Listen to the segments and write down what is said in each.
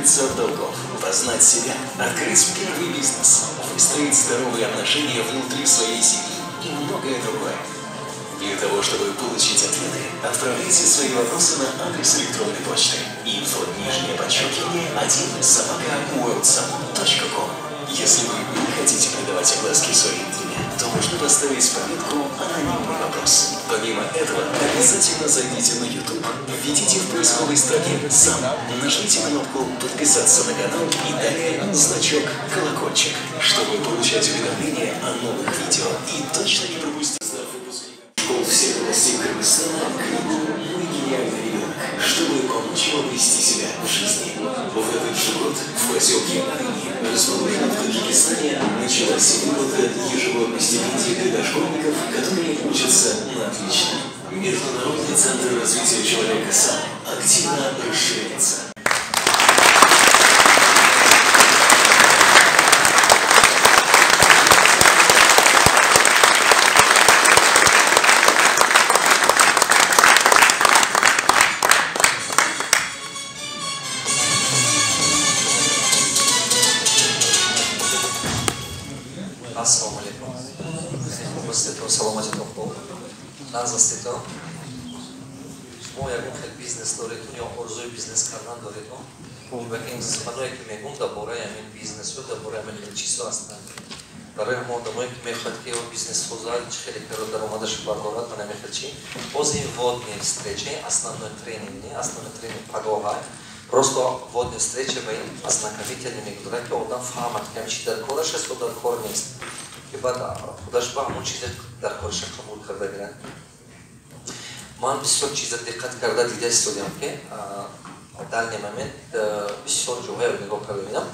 Избавиться от долгов, познать себя, открыть первый бизнес, выстроить здоровые отношения внутри своей семьи и многое другое. Для того, чтобы получить ответы, отправляйте свои вопросы на адрес электронной почты info_1@worldsam.com. Если вы не хотите придавать огласке свое имя, то можно поставить пометку «Анонимный вопрос». Помимо этого, обязательно зайдите на YouTube, введите в поисковой строке «Сам», нажмите кнопку «Подписаться на канал» и далее значок «Колокольчик», чтобы получать уведомления о новых видео и точно не пропустить школ всех областей Кыргызстана книгу «Мой гениальный ребенок», чтобы помочь ему обрести себя в жизни. В этот же год в поселке Айни, расположенном в Таджикистане, началась выплата ежегодной стипендии для дошкольников, которые учатся на отлично. Международный центр развития человека «Сам» активно расширяется. Ассалому алейкум. Хубастето, саломатитон хуб. Нағз ҳастето. Шумо ягон хел бизнес доредун ё орзуи бизнес кардан доредун? Чунки ин суханое, ки мегӯм, дар бораи ҳамин бизнесу, дар бораи ҳамин хел чизҳо ҳастанд. Барои ҳама одамое, ки мехоҳад, ки бизнес созад, чӣ хеле каро даромадаш бардорад, ман ҳамин хел чи. Боз ин вводные встречи, основной тренинг не, основной тренинг пагоҳа. Просто вводные встречи ба ин ознакомительный мегузарад, ки одам фаҳмад, ки ҳамин чи дар кораш аст ё дар кор нест. Ки баъд худаш ба ҳамон чизе дар кораша қабул карда гирад. Ман бисёр чиза диққат карда дида истодиам, ки данный момент бисёр ҷоҳоя нигоҳ карда бинам,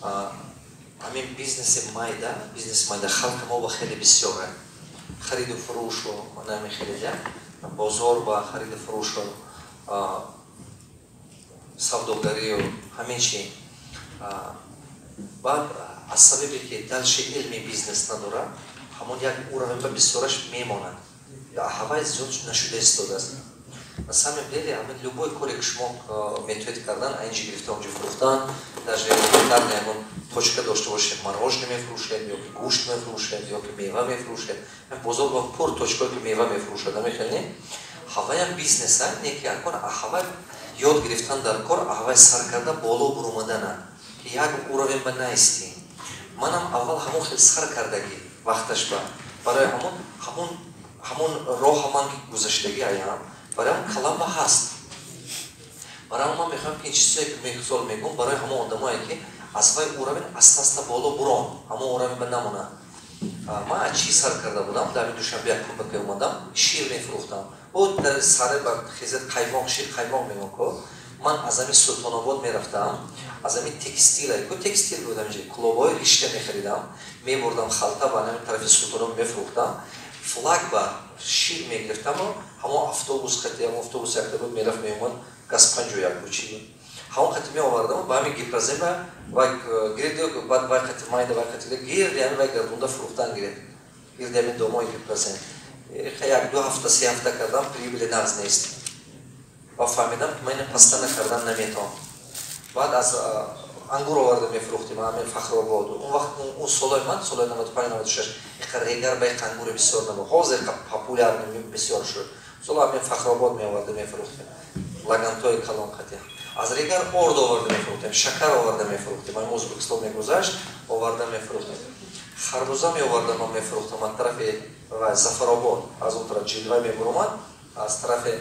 ҳамин бизнеси майда, бизнеси майда халқи мо ба хеле бисёре, хариду фурӯшу, манами хеле бозор ба хариду фурӯшу, савдогарию ҳамин чи. Баъд аз сабабе ки дальше илми бизнес надорад, ҳамон як уровень ба бисёраш мемонад, ҳавай зиёд нашуда истодааст. На самом деле ҳамин любой коре, ки шумо метавонед кардан, айнҷи гирифта, онҷо фурӯхтан, даже элементарно ягон точка дошта бошед, мороженое мефурӯшед ё ки гӯшт мефурӯшед, ё ки мева мефурӯшед. Бозор ба пур точкое, ки мева мефурӯшад, намехел не? Ҳаваям бизнеса, не ки акон ҳавай ёд гирифтан дар кор, ҳавай сар карда боло буромадана, ки як уровень ба наистӣ. Манам аввал ҳамон хел сар кардагӣ вақташ ба барои ҳамон роҳа ман ки гузаштагӣ аям, барои ҳамон калама ҳаст. Барои ҳамон ман мехоҳам, ки ин чизое, ки мисол мегӯм, барои ҳамон одамое, ки аз вай уровень аста аста боло бурон, ҳамон уровень ба намонад. Ман аз чӣ сар карда будам? Дар ҳамин Душанбе якум ба ки омадам, шир мефурӯхтам. О, дар саре ба хезат қаймоқ, шир қаймоқ мегӯм ко. Ман аз ҳамин Султонобод мерафтам, аз ҳамин текстила ко, текстил буд ҳаминҷа, кулобҳои ришта мехаридам, мебурдам, халта ба ҳамин тарафи Султонобод мефурӯхтам. Флаг ба шир мегирифтаму ҳамон автобус қати, ҳамон автобус якта буд, мерафт, меомад, газ 51 буд, чи буд, ҳамон қати меовардам, ба ҳамин Гипрозема вай гирди, баъд вай қати майда, вай қати гирди ҳамин вай гардонда фурӯхтан гирифт, гирди ҳамин домои Гипрозем. Як ду ҳафта, се ҳафта кардам, прибыли нағз нест ва фаҳмидам, ки ман ина пастана кардан наметавонам. Баъд аз ангур оварда мефурӯхтем ҳамин Фахрободу. Он вақт, он солои ман, солои 95, 96, иқа Регар ба иқа ангури бисёр набуд, ҳозир иқа популярный бисёр шуд. Соло ҳамин Фахробод меоварда мефурӯхтем, лагантои калон қати. Аз Регар орд оварда мефурӯхтем, шакар оварда мефурӯхтем, ҳамин Ӯзбекистон мегузашт, оварда мефурӯхтем. Харбуза меовардам, ман мефурӯхтам аз тарафи Зафаробод, аз он тараф Ҷилва мебуромад, аз тарафи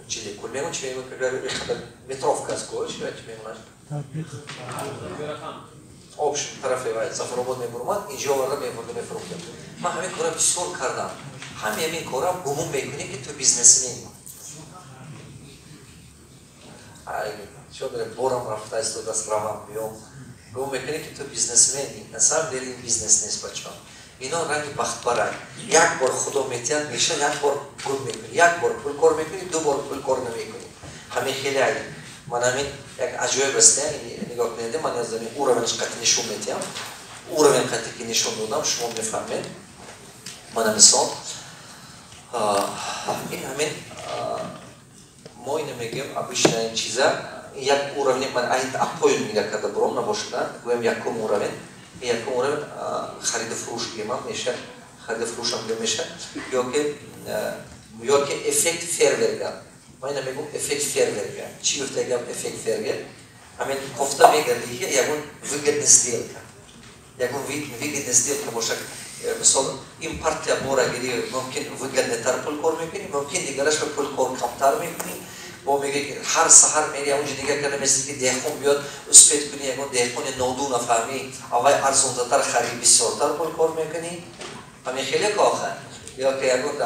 Чиликул мегӯн, чи мегӯн, метровка аст ко, чи мегӯнаш, общем, тарафи Зафаробод мебуромад, инҷо оварда мебурда мефурӯхтем. Ман ҳамин кора бисёр кардам. Ҳамин кора гумон мекунӣ, ки ту бизнесмен. Чо дорем, борам рафта истодааст, равам биём. Гумон мекунӣ, ки ту бизнесмени. На самом деле ин бизнес нест, бачаҳо. Ино ранги бахтбарак, як бор Худо метиҳад, меша, як бор пул мекунӣ, як бор пул кор мекунӣ, ду бор пул кор намекунӣ. Ҳамин хеле ай. Ман ҳамин як аҷоиб аст, нигоҳ кунед, ман аз ҳамин уровенш қати нишон метиҳам. Уровень қати ки нишон додам, шумо мефаҳмед. Мана мисол, ин ҳамин мо ина мегӯем, обычно ин чиза, Як уровень, ман поён нигаҳ карда буром набошад, гӯям, якум уровень. Якум уровень хариду фурӯш гӯям меша, хариду фурӯшам гӯям меша, ёки эффект фейерверка. Ман ина мегӯм эффект фейерверка. Чӣ гуфта гап эффект фейерверк? Ҳамин кофта мегардӣ, ки ягон выгодный сделка, ягон выгодный сделка бошад. Мисол, ин партия бора гирӣ, мумкин выгодный тар пул кор мекунӣ, мумкин дигараш ба пул кор камтар мекунӣ. Бо мега, ки ҳар саҳар мери, онҷо нигаҳ карда меси, ки деҳқон биёд, успеть кунӣ, ягон деҳқони нодуна фаҳмӣ, аввай арзонтатар харӣ, бисёртар пул кор мекунӣ. Ҳамин хеле коха ё ки ягон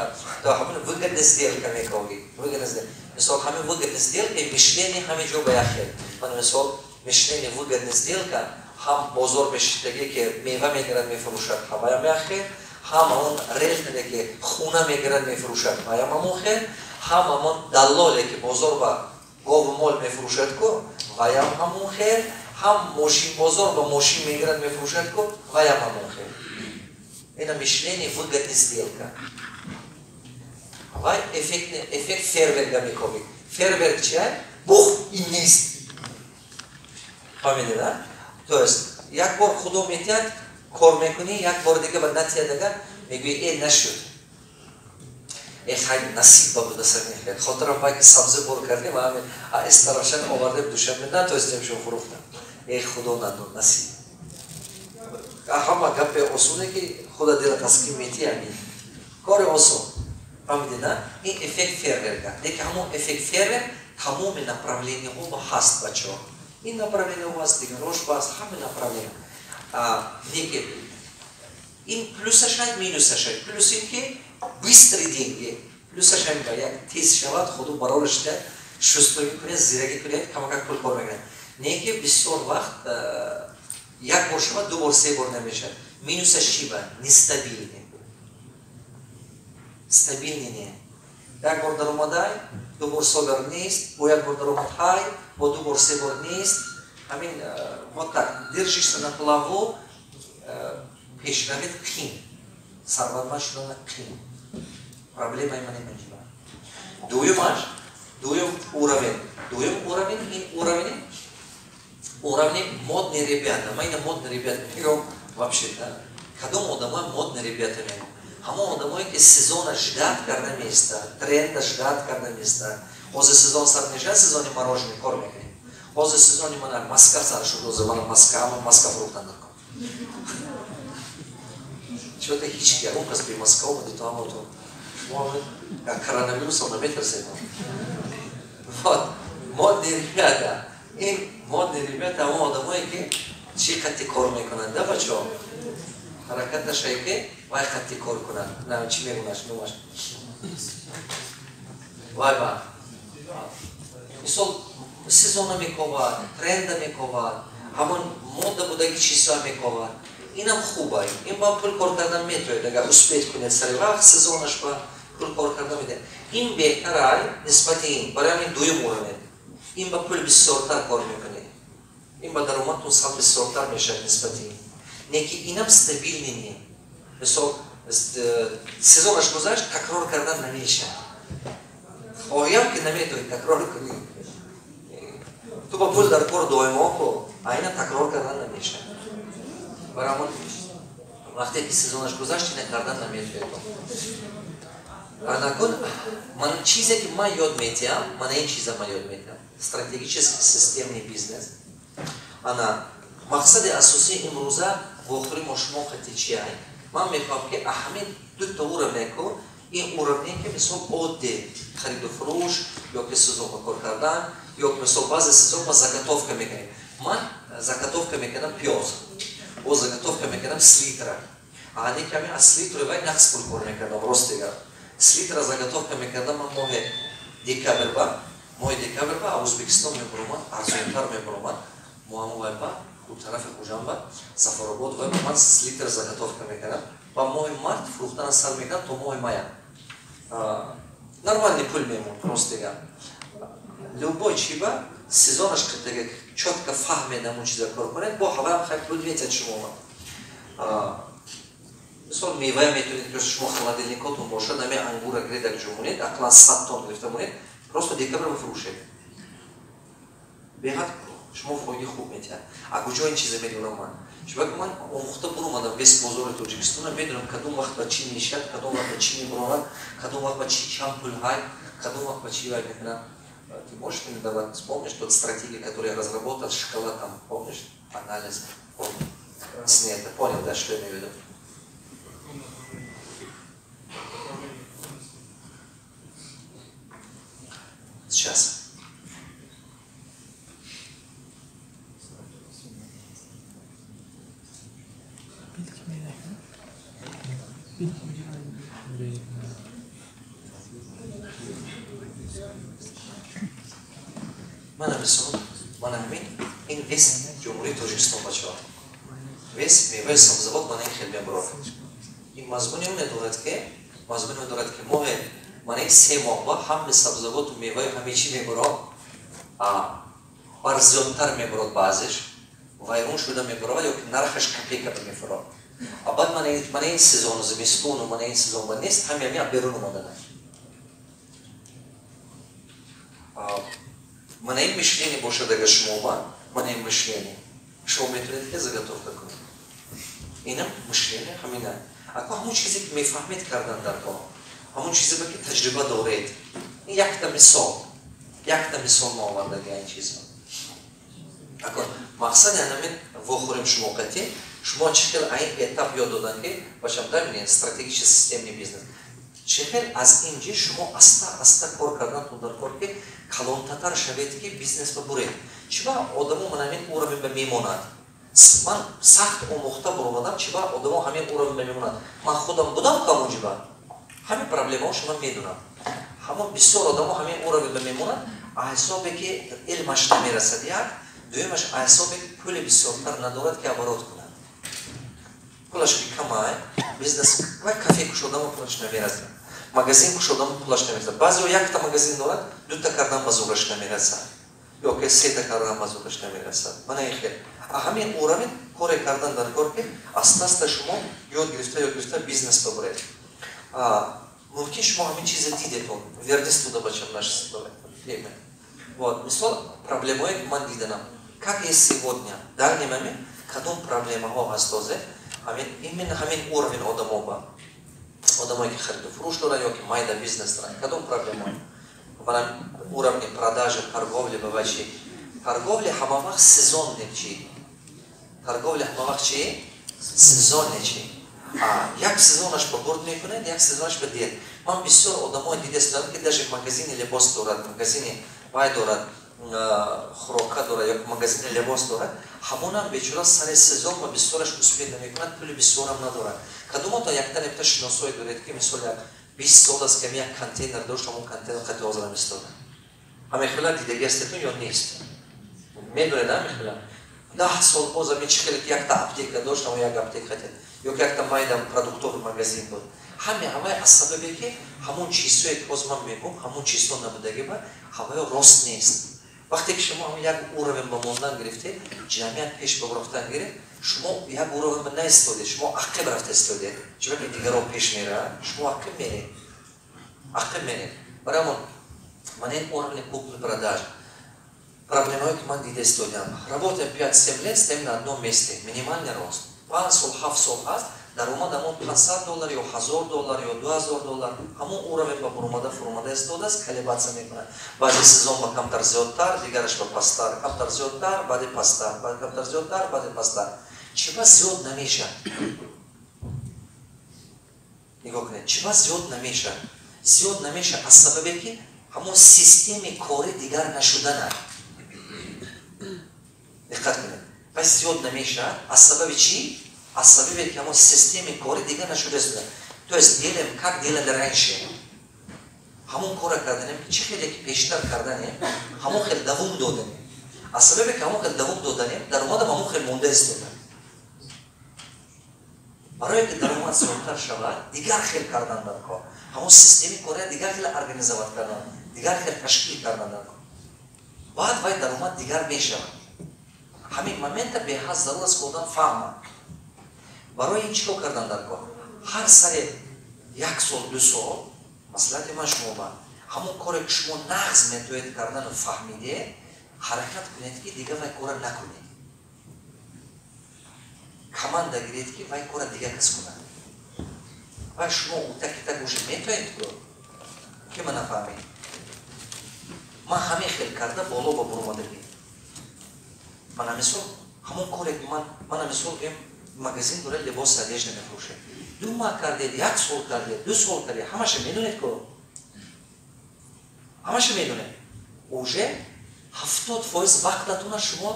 то ҳамин выгодный сделка мекогӣ, выгодный сделка. Мисол, ҳамин выгодный сделка, мышление ҳамин ҷо ба як хел. Ман, мисол, мышление выгодный сделка ҳам бозор мешиштагӣ, ки мева мегирад, мефурӯшад, ҳаваям як хел, ҳам он риэлторе, ки хуна мегирад, мефурӯшад, ҳаваям ҳамон хел, ҳам ҳамон даллоле, ки бозор ба гову мол мефурӯшад ку, ваям ҳамон хел, ҳам мошинбозор ба мошин мегирад, мефурӯшад ку, ваям ҳамон хел. Ина мышление выгодный сделка. Вай эффект фейерверка мекобид. Фейерверк чия? Бух и нест. Фаҳмидед, а? То есть як бор Худо метиҳад, кор мекунӣ, як бор дига ба натиҳад, агар мегӯӣ: «Э, нашуд, э, хай, насиб ба буда». Сар хотирам вай ки сабзӣ бор кардем, ҳамин Истаравшан овардем, Душанбе натонистем, шо фурӯхтам. Э, Худо надод, насиб. Ҳама гапе осоне, ки худа дила таскин метӣ, ҳамин кори осон. Фаҳмидед, на? Ин эффект фейерверка. Лекин ҳамон эффект фейерверк тамоми направление ҳо ҳаст, бачаҳо. Ин направление ҳаст, дигарош ҳаст, ҳама направление. Неки ин плюс ашад, минус ашад. Плюс ин ки быстрые деньги. Плюс аш ҳамин, як тез шавад, худу барораш диҳад, шустогӣ кунед, зирагӣ кунед, камакак пул кор мекунед. Неки бисёр вақт як бор шавад, ду бор, се бор намешавад. Минус аш чи ба? Нестабильный, стабильный не. Як бор даромадай, ду бор собер нест, бо як бор даромад ҳай, бо ду бор, се бор нест. Ҳамин вот так держишься на плаву. Пешравит қин, сарватманд шудана қин. Проблемаи ман имаҷиба. Дуюмаш, дуюм уровень. Дуюм уровень ин уровни модные ребята. Ман ина модные ребята мегӯям вообще, да. Кадом одамои модные ребята мегӯям? Ҳамон одамое, ки сезона ждать карда меистад, тренда ждать карда меистад. Ҳозир сезон сар мешавад, сезони мороженое кор мекунем. Ҳозир сезони мана маска сар шуд, ҳозир мана маска, ҳама маска фурӯхтан дар кор. Чиота ҳеч ки ягон кас бе маска омади, то ҳама то шумо коронавирусом наметарсед. Вот модные ребята. Ин модные ребята ҳамон одамое, ки чӣ қадди кор мекунанд, да, бачаҳо? Ҳаракаташае, ки вай хатти кор кунад. На, чӣ мегӯнаш, номаш вай ба, мисол, сезона мековад, тренда мековад, ҳамон мода будаги чизҳоа мековад. Инам хубай, ин ба пул кор кардан метавонед, агар успеть кунед сари вақт сезонаш ба пул кор кардан медиҳад. Ин беҳтарай нисбати ин. Барои ҳамин дуюм уровень. Ин ба пул бисёртар кор мекунед, ин ба даромадтон сал бисёртар мешавад нисбати ин. Неки инам стабильный не. Мисол, сезонаш гузашт, такрор кардан намешавад. Хоҳиам ки наметавонӣ такрор кунӣ. Ту ба пул дар кор доимо ку, а ина такрор кардан намешавад. Барои ҳамон вақте ки сезонаш гузашт, ина кардан наметавонед. Накун, ман чизе, ки ман ёд метиҳам, мана ин чиза ман ёд метиҳам: стратегический системный бизнес. Ана мақсади асосии имрӯза вохӯри мо шумо қати чиай? Ман мехоҳам, ки ҳамин дута уровне ку, ин уровне, ки, мисол, оддӣ хариду фурӯш ё ки сезон ба кор кардан, ё ки, мисол, баъзе сезон ма заготовка мекунем. Ман заготовка мекардам пиёз, бо заготовка мекардам селитра. Ане ками аз селитра вай нақс пул кор мекардам. Рости гап, селитра заготовка мекардам ман моҳи декабр ба, моҳи декабр ба Ӯзбекистон мебуромад, арзонтар мебуромад. Моҳаму вай ба тарафи Хуҷанба, Сафаробод вай ман селитра заготовка мекардам ва моҳи март фурӯхтана сар мекардам, то моҳи мая нормальный пул мемонд. Рости гап, любой чи ба сезонаш қитага чётко фаҳмед, ҳамон чиза кор кунед, бо ҳаваям хай пул метиҳад шумо. Мисол, мевая метавонед, ки шумо холодильник отон бошад, ҳами ангура гиред, як ҷо монед, ақаллан 100 тонн гирифта монед, просто декабр бифурӯшед. Беҳад шумо фоидаи хуб метиҳад. А куҷо ин чиза медонам ман? Чунки ман омӯхта буромадам весь бозори Тоҷикистона, медонам кадом вақт ба чӣ мешад, кадом вақт ба чӣ мебурорад, кадом вақт ба чӣ чанд пул ҳай, кадом вақт ба чӣ вай мекунад. Ты можешь мне давать, вспомнишь тот стратегию, которую я разработал, шоколад там, помнишь? Анализ, помню. Нет, понял, да, что я имею в виду? Сейчас. Мана мисол, мана ҳамин ин весь Ҷумҳурии Тоҷикистон, бачаҳо, весь меваи сабзавот мана ин хел мебурад. Ин мазмуни оне дорад, ки мазмуни он дорад, ки моҳе мана ин 3 моҳ ба ҳамаи сабзавоту меваи ҳамаи чӣ мебурад, бар зиёдтар мебурад, баъзеш вайрон шуда мебурад ё ки нархаш копейка мефурад. А баъд мана ин сезону зимистону мана ин сезон ба нест, ҳами ҳами берун омаданаш. Мана ин мышление бошад, агар шумо ба мана ин мышление, шумо метавонед ки заготовка кунед. Инам мышление ҳамина. Ако ҳамон чизе ки мефаҳмед кардан дар кор, ҳамон чизе ки таҷриба доред. Ин якта мисол, якта мисол ма овардаги ин чизо. Ако мақсади ҳамин вохӯрем шумо қатӣ, шумо чӣ хел айн этап ёд додан, ки бачам, дай мне стратегический системный бизнес, чӣ хел аз ин ҷи шумо аста аста кор кардан дар кор, ки калонтатар шавед, ки бизнес ба буред. Чӣ ба одамо ман ҳамин уровень ба мемонад? Ман сахт омӯхта буромадам, чӣ ба одамо ҳамин уровень ба мемонад? Ман худам будам камонҷиба, ҳамин проблемаҳо ман медонам. Ҳамон бисёр одамо ҳамин уровень ба мемонад, а ҳисобе ки илмаш намерасад, як дуюмаш, а ҳисобе ки пули бисёртар надорад, ки оборот кунад. Пулаш ки камай, бизнес вай кафе кушодамо пулаш намерасад, магазин кушодамо пулаш намерасад. Баъзео якта магазин дорад, дута кардан ба зӯраш намерасад ё ки сета кардан ба зӯраш намерасад. Мана ин хел. А ҳамин уровень коре кардан дар кор, ки аста аста шумо ёд гирифта, ёд гирифта бизнес бабуред. Мумкин шумо ҳамин чиза дидетон. Вернись туда, бачам, наш время. Вот мисол, проблемое ки ман диданам, как есть сегодня, данный момент, кадом проблемаҳо ҳаст озе ҳамин, именно ҳамин уровень одамоба, одамое ки хариду фурӯш доранд ё ки майда бизнес доранд, кадом проблема мана уровни продажи, торговли ба чӣ? Торговля ҳама вақт сезонный чӣ? Торговля ҳама вақт чӣ? Сезонный чӣ? Як сезонаш ба бурд мекунад, як сезонаш ба дер. Ман бисёр одамое дидастам, ки даже магазини либос дорад, магазини вай дорад, хӯрока дорад ё магазини либос дорад, ҳамонам бечора сари сезон ва бисёраш успех намекунад, пули бисёрам надорад. Кадомото якта непта шиносое доред, ки мисол як 20 сол аст, ки як контейнер дошт, ҳамон контейнер қати ҳозирам истода? Ҳамин хела дидаги ҳастетон ё нест? Медонед ҳамин хела? 10 сол боз ҳамин чӣ хеле ки якта аптека дошт, ҳамон як аптека хати ё ки якта майда продуктовый магазин буд. Ҳаме ҳамаи аз сабабе ки ҳамон чизҳое ки ҳозир ман мегӯм, ҳамон чизҳо набудаги ба ҳамаё рост нест. Вақте ки шумо ҳамон як уровень ба мондан гирифтед, ҷамъият пеш ба рафтан гирифт, шумо як уровень ба наистодед, шумо ақиб рафта истодед. Чунки дигарон пеш меравад, шумо ақиб меред, ақиб меред. Барои ҳамон ман ин уровни купли продаж проблемаҳое ки ман дида истодиам: работаем 5-7 лет, стоим на одном месте, минимальный рост 5 сол, 7 сол ҳаст, даромад ҳамон 500 доллар ё 1000 доллар ё 2000 доллар, ҳамон уровень ба буромада фуромада истодааст, колебаться мекунад. Баъзе сезон ба камтар зиёдтар, дигараш ба пасттар, камтар зиёдтар, баъде пасттар, баъд камтар зиёдтар, баъде пасттар. Чӣ ба зиёд намешавад? Нигоҳ кунед, чӣ ба зиёд намешавад? Зиёд намешавад аз сабабе ки ҳамон системи кори дигар нашуданад. Диққат кунед, пас зиёд намешавад аз сабаби чӣ? Аз сабабе ки ҳамон системи кори дигар нашуда. То есть делаем, как делали раньше, ҳамон кора карданем, чӣ хеле ки пештар карданем, ҳамон хел давом доданем. Аз сабабе ки ҳамон хел давом доданем, даромадам ҳамон хел монда истода. Барое ки даромад зиёдтар шавад, дигар хел кардан дар кор, ҳамон системи кория дигар хел организовать кардан, дигар хел ташкил кардан дар кор, баъд вай даромад дигар мешавад. Ҳамин момента беҳад зарур аст, ки одам фаҳмад. Барои ин чӣ кор кардан дар кор? Ҳар сари як сол, 2 сол, маслиҳати ман шумо ба ҳамон коре ки шумо нағз метоед кардану фаҳмидед, Ҳаракат кунед, ки дига вай кора накунед. Команда гиред, ки вай кора дига кас кунад. Вай шумо утаки так уже метоед ку. Ки ма нафаҳмед? Ман ҳамин хел карда боло ба буромадагӣ. Мана, мисол, ҳамон коре ки ман, мана, мисол гӯем, магазин доред, либоси, одежда мефурӯшед. 2 моҳ кардед, як сол кардед, 2 сол кардед, ҳамаша медонед ку, ҳамаша медонед. Уже 70% вақтатона шумо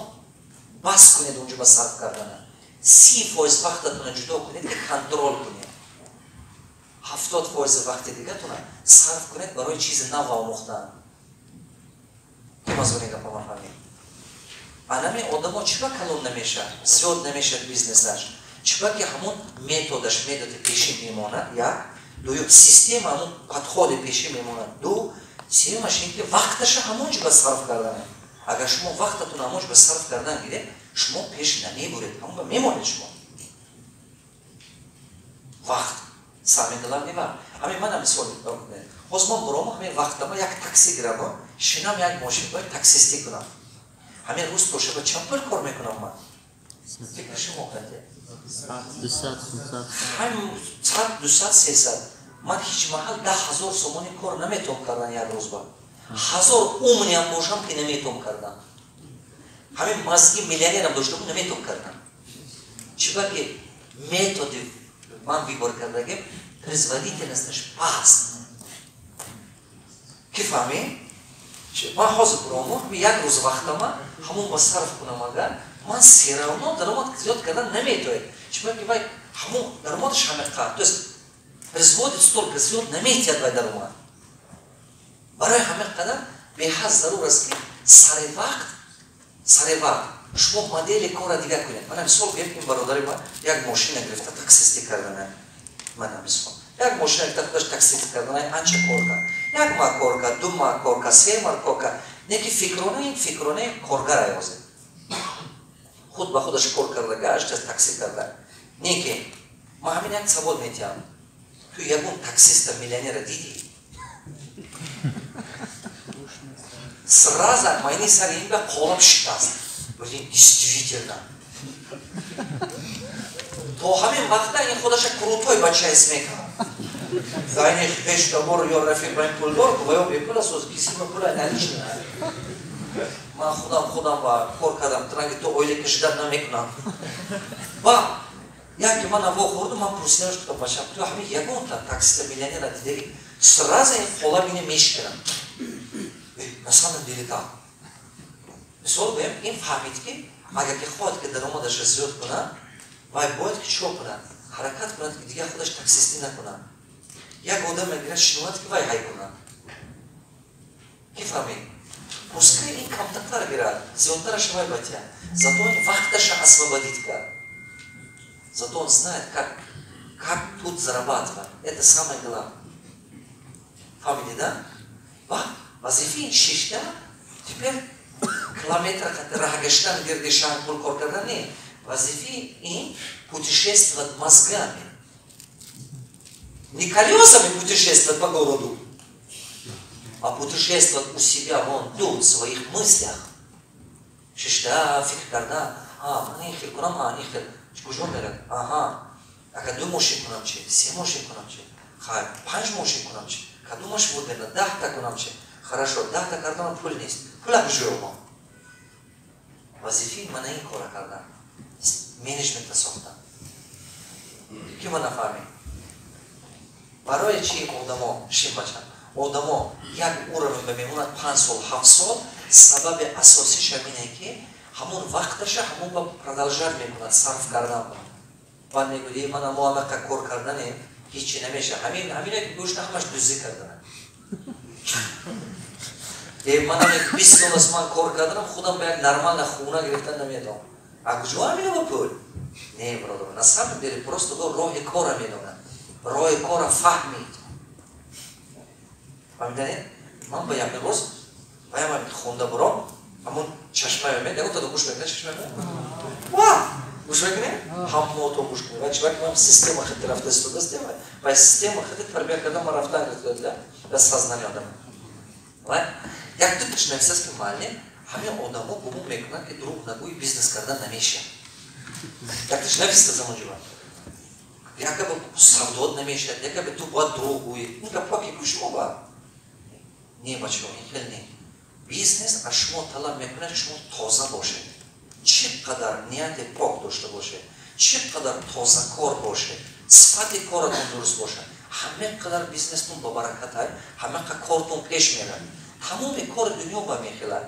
бас кунед унҷо ба сарф кардана. 30% вақтатона ҷудо кунед, ки контрол кунед. 70% вақти дигатона сарф кунед барои чизи нав омӯхтан. Ки мазмуни гапа мафаҳмед? Анами одамо чиба калон намешавад, зиёд намешавад бизнесаш? Чиба ки ҳамон методаш, методи пешин мемонад, як. Дуюм, система, ҳамон подходи пешин мемонад, ду. Сеюмаш ин ки вақташа ҳамон ҷо ба сарф кардане. Агар шумо вақтатон ҳамон ҷо ба сарф кардан гиред, шумо пеш намебуред, ҳамон ба мемонед шумо. Вақт самый главный вақт. Ҳамин мана, мисол, ҳозир ман буромо, ҳамин вақтама як такси гирамо, шинам, як мошин бояд таксистӣ кунам. Ҳамин рӯз то шаба чанд пул кор мекунам ман? Фикри шумо кардед? 100, 200, 300. Ман ҳеҷ маҳал 10 000 сомонӣ кор наметавон кардан як рӯз ба. Ҳазор умный ам бошам, ки наметавон кардан. Ҳамин мозги миллионерам дошта бу, наметавон кардан. Чиба ки методи ман выбор кардагим производительность аш паст. Ки фаҳмед? Ман ҳозир буромо, як рӯз вақтама ҳамон ба сарф кунам, агар ман всё равно даромад зиёд кардан наметавонед. Чиба ки вай ҳамон даромадаш ҳамиқадр, то есть производит столько, зиёд наметиҳад вай даромад. Барои ҳамин қадар беҳад зарур аст, ки сари вақт, сари вақт шумо модели кора дигар кунед. Мана, мисол гӯем, ин бародари ман як мошина гирифта таксистӣ кардана. Мана, мисол, як мошина гирифта худаш таксистӣ кардана, анча кор кард, як маҳ кор кард, 2 маҳ кор кард, 3 маҳ кор кард. Не ки фикронаи ин фикронаи коргар аёзе худ ба худаш кор карда гашт, таксӣ карда. Не ки ман ҳамин як савол метиҳам: ту ягон таксиста миллионера дидӣ? Сразу майни сари ин ба қолаб шикаст. Блин, действительно, то ҳамин вақта ин худаша крутой бача ҳис мекард. Зайни хештабор ё рафиқ ба ин пулдор ва ё бепул аст, кисима пула наличный. Ман худам ба кор кардам, транги то оила кашидан намекунам. Ва яке ман аво хӯрду, ман пурсидам, гуфтам: «Бачам, ту ҳамин ягонта таксиста миллионера дидагӣ?» Сразу ин қолаб ине мешиканам. На самом деле так. Мисол гӯем, ин фаҳмид, ки агар ки хоҳад, ки даромадаша зиёд кунад, вай бояд ки чико кунад? Ҳаракат кунад, ки дигар худаш таксистӣ накунад, як одам мегирад, шиновад, ки вай ҳай кунад. Ки фаҳмид? Пускай ин камтартар гирад, зиёдтараша вай батия, зато ин вақташа освободить кард, зато он знает, как тут зарабатывать. Это самое главное. Фаҳмидӣ, да? Ва вазифаи шишта теперь километр раҳ гаштан гирди шаҳр пул кор кардан не. Вазифаи ин путешествовать мозгами, не колесами путешествовать по городу, а путешествовать у себя вон тут, в своих мыслях. Шишта фикр карда: а ман ин хел кунам, а ин хел куҷо мерад? Аҳа, агар ду мошин кунам чи, се мошин кунам чи, хай, панҷ мошин кунам чи, кадомаш буд мерад, 10-та кунам чи? Хорошо, 10-та карданам пул нест, пула куҷо ёбам? Вазифаи мана ин кора кардан, менеҷмента сохтан. Ки ма нафаҳмед, барои чи одамо шимбача, одамо як уровень ба мемонад 5 сол, 7 сол? Сабаби асосиш ҳамине, ки ҳамон вақташа ҳамон ба продолжать мекунад сарф кардан. Баъд мегӯяд: «Мана, мо ҳамақа кор карданем, ҳичи намеша». Ҳамине ки гӯшта ҳамаш дуздӣ кардана. Ман 20 сол аст ман кор карданам, худам ба як нормальна хона гирифтан наметавонам. А куҷо ҳамино ба пул? Не, бародар, на самом деле просто роҳи кора медонад, роҳи кора фаҳмид. Фаҳмиданед? Ман ба як рӯз баям хонда буром, ҳамон чашмаи мед, ягон тадо гӯш мекунед? Чашмаи ва гӯш мекунед? Ҳамото гӯш кунед. Ва чиба ки ман система хати рафта истодастем ва система хати тарбия карда ман рафтан да сознание одам. Ва як дуташ нависаст, ки муаллим Ҳамин одамо гумон мекунанд, ки дурӯғ нагӯи, бизнес кардан намешавад. Якташ нависта замонҷуба. Якобы савдот намешавад, якобы ту бояд дурӯғ гӯӣ. Ин гапҳо ки шумо ба. Не, бачаҳо, ин хел не. Бизнес аз шумо талаб мекунад, ки шумо тоза бошед. Чӣ қадар нияти пок дошта бошед, чӣ қадар тозакор бошед, сифати коратон дуруст бошад, ҳама қадар бизнестон ба баракатай, ҳама қадар кортон пеш мерад. Тамоми кори дунё ба мехелад.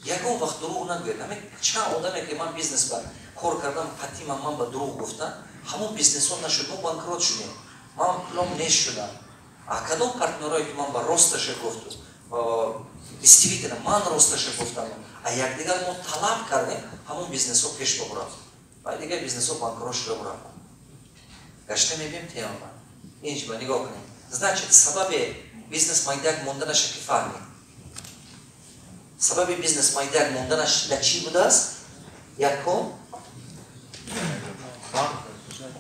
Ягон вақт дурӯғ нагӯед. Ҳамин чанд одаме, ки ман бизнес ба кор кардам, қатима ман ба дурӯғ гуфтам, ҳамон бизнесҳо нашуд, мо банкрот шудем, ман пулом нест шудам. А кадом партнёрое, ки ман ба росташа гуфту, действительно ман росташа гуфтам, а якдигар мо талаб кардем, ҳамон бизнесҳо пеш бабурад, ва дигар бизнесҳо банкрот шуда бурад. Гашта мебием темама. Инҷ ба нигоҳ кунем. Значит, сабаби бизнес майдак монданаша ки фаҳмед. Сабаби бизнес майдак монданаш дар чӣ будааст? Якум,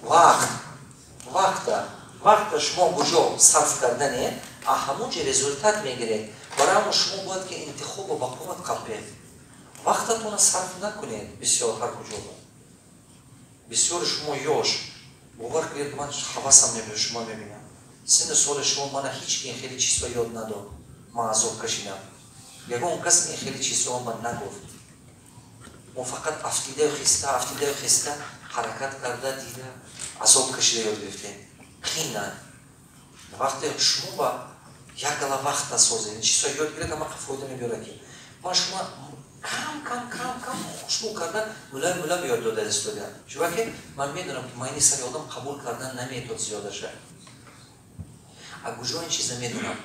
вақт. Вақта шумо куҷо сарф кардане, а ҳамон ҷо результат мегиред. Барои шумо бояд ки интихобо ба қувват қаббед. Вақтатонро сарф накунед бисёр ҳар куҷо. Бисёри шумо ёш, бовар кунед, ман ҳавасам мебинам, шумо мебинам. Синну соли шумо мана ҳеҷ ки ин хеле чизҳо ёд надод. Ман азоб кашидам. Ягон кас ин хеле чизҳо ман нагуфт. Мо фақат афтидаю хиста, афтидаю хиста, ҳаракат карда, дида, азоб кашида ёд гирифтем. Қина. Вақте шумо ба як гала вақта созед, ин чизҳо ёд гиред, ҳама фоида мебиёрад, ки ман шумо кам кам кам кам хушбӯ карда, мулоим мулоим ёд дода истодиам. Чунки ман медонам, ки майни сари одам қабул кардан наметод зиёдаша. А куҷо ин чиза медонам?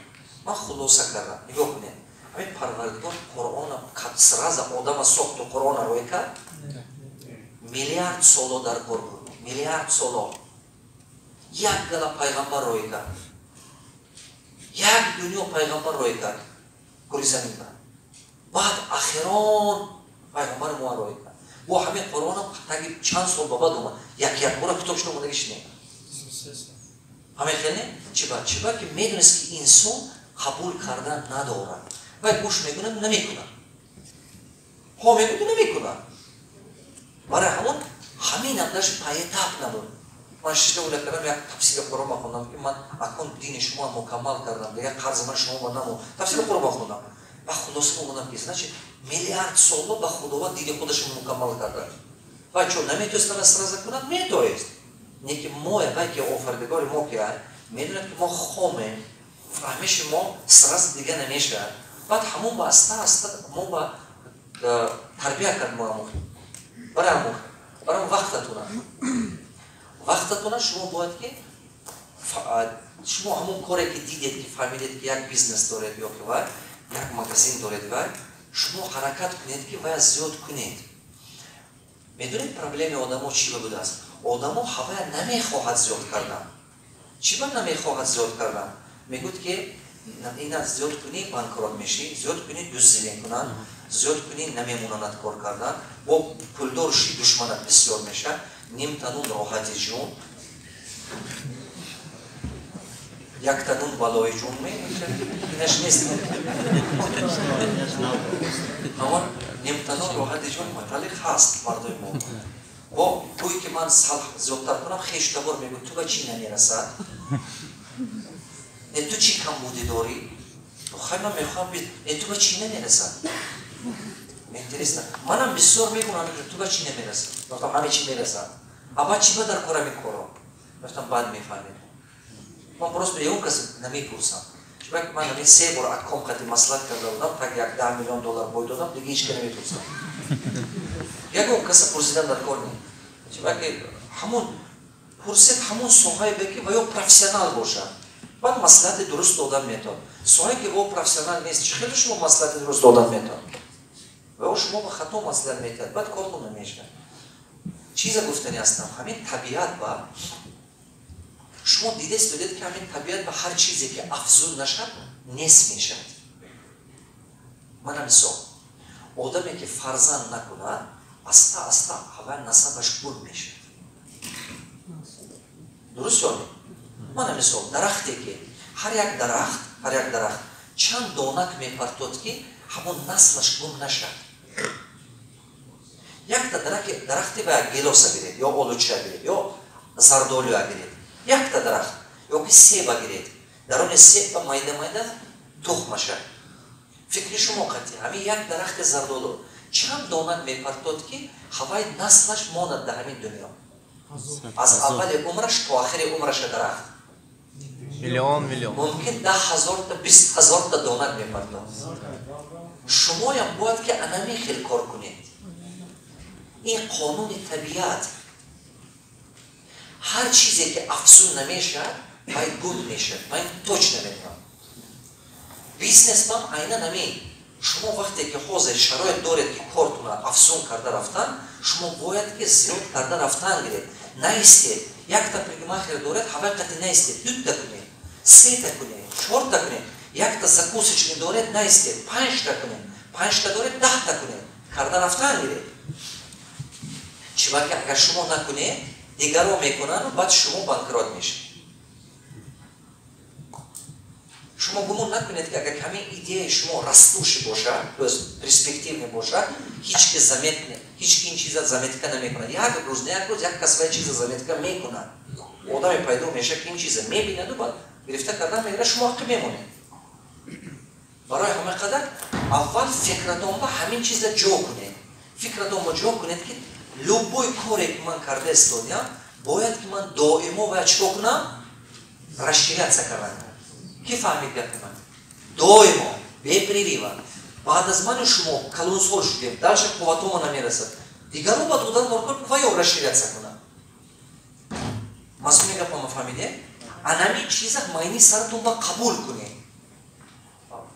Ман хулоса кардам. Нигоҳ кунед. Ҳамин Парвардигор Қуръона сразу одама сохту Қуръона рӯй кард? Миллиард соло дар кор буд. Миллиард соло. Як гала пайғамбар рӯй кард. Як дунё пайғамбар рӯй кард. Кури замин ба. Баъд ахирон пайғамбари мо рӯй кард. Бо ҳамин Қуръона таги чанд сол ба баъд омад. Як як бора китоб шуд, омадагиш не. Ҳамин хел не? Чиба? Чиба ки медонист, ки инсон қабул кардан надорад. Вай гӯш мекунад, намекунад. Ҳо мегӯяд, намекунад. Барои ҳамон ҳаминам даже поэтап набуд. Ман шишта ула кардам, як тафсири Қуръон бахондам, ки ман акун дини шумо мукаммал кардам, дигар қарзи ман шумо ба намонд. Тафсири Қуръон бахондам. Ба хулоса омадам, ки значит, миллиард соло ба Худованд дини худашро мукаммал карда. Вай чо наметоист сразу кунад? Метоист. Не ки мо, вай ки офаридгори мо ки медонад, ки мо хомем, фаҳмиши мо сразу дига намешавад. Баъд ҳамон ба аста аста мо ба тарбия кард мо амухи. Барои амухи. Барои вақтатона. Вақтатона шумо бояд ки шумо ҳамон коре, ки дидед, ки фаҳмидед, ки як бизнес доред ё ки вай як магазин доред, вай шумо ҳаракат кунед, ки вая зиёд кунед. Медонед, проблеми одамо чӣ ба будааст? Одамо ҳавая намехоҳад зиёд кардан. Чӣ ба намехоҳад зиёд кардан? Мегӯяд, ки ина зиёд кунӣ, банкрот мешӣ, зиёд кунӣ, дуздӣ мекунанд, зиёд кунӣ, намемонанад кор кардан, бо пулдор шӣ, душманат бисёр мешавад. Нимта нун роҳати ҷун, якта нун балои ҷун ме, инаш нест. Ҳамон нимта нун роҳати ҷун маталиқ ҳаст мардуми мо. Бо туй ки ман сал зиёдтар кунам, хешу табор мегӯяд: ту ба чӣ намерасад? Не, ту чӣ камбудӣ дорӣ? Хай, ман мехоҳам. Не, ту ба чӣ намерасад? Интересно. Манам бисёр мегӯям: ту ба чӣ намерасад? Гуфтам: ҳаме чӣ мерасад. А ба чӣ ба дар корам ин коро? Гуфтам: баъд мефаҳмед. Ман просто ягон кас намепурсам. Чунки ман ҳамин се бор аком қати маслиҳат карда будам, так 10 миллион доллар бой додам, дига ҳеч ка намепурсам. Ягон каса пурсидан дар кор не. Чунки ҳамон пурсед, ҳамон соҳае бе, ки ва ё профессионал бошад. Баъд маслиҳати дуруст додан метавон. Соҳае, ки во профессионал нест, чӣ хеле шумо маслиҳати дуруст додан метавон? Ва ё шумо ба хато маслиҳат метиҳад, баъд кортон намешавад. Чиза гуфтани ҳастам: ҳамин табиат ба шумо дидаст додед, ки ҳамин табиат ба ҳар чизе, ки афзун нашад, нест мешавад. Мана мисол, одаме, ки фарзанд накунад, аста аста ҳавай насабаш гум мешавад. Дуруст ё не? Мана мисол, дарахте, ки ҳар як дарахт, ҳар як дарахт Чанд донак мепартод, ки ҳамон наслаш гум нашад. Якта дарахти ба гелоса гиред, ё олуча гиред, ё зардолуя гиред, якта дарахт ёки себа гиред, даруни себ ба майда майда тухмаша. Фикри шумо қатъи, ҳамин як дарахти зардолу чанд донак мепартод, ки ҳавай наслаш монад дар ҳамин дунё, аз аввали умраш то охири умраша дарахт? Миллион, миллион. Мумкин 10 000-та, 20 000-та донак мепартод. Шумоям бояд ки анами хел кор кунед. Ин қонуни табиат. Ҳар чизе ки афзун намешавад, вай гум мешавад. Ман точно медонам. Бизнесман айнан ҳамин. Шумо вақте ки ҳозир шароит доред, ки кортуна афзун карда рафтан, шумо бояд ки зиёд карда рафтан гиред, наистед. Якта парикмахер доред, ҳавай қати наистед, дута кунед, сета кунед, чорта кунед. Якта закусочный доред, наистед, панҷта кунед. Панҷта доред, 10-та кунед. Карда рафтан гиред. Чибаки агар шумо накунед, дигаро мекунану баъд шумо банкрот мешавед. Шумо гумон накунед, ки агар ҳамин идеяи шумо растущий бошад, то есть перспективный бошад, ҳеч ки заметне, ҳеч ки ин чиза заметка намекунад. Як рӯз не, як рӯз як кас вай чиза заметка мекунад. Одаме пайдо мешавад, ки ин чиза мебинаду баъд гирифта кардан мегирад, шумо ҳаққи мемонед. Барои ҳама қадар аввал фикратон ба ҳамин чиза ҷо кунед. Фикратон ба ҷо кунед, ки любой коре ки ман карда истодиам, бояд ки ман доимо бояд чикор кунам? Расширяться кардан. Ки фаҳмид гапи ман? Доимо, без перерыва. Баъд аз ману шумо калонсол шудем, дальше қувватомо намерасад, дигаро ба додан доркор, ваё расширяться кунад. Мазмуни гапама фаҳмиде? Анами чиза майни саратон ба қабул кунед.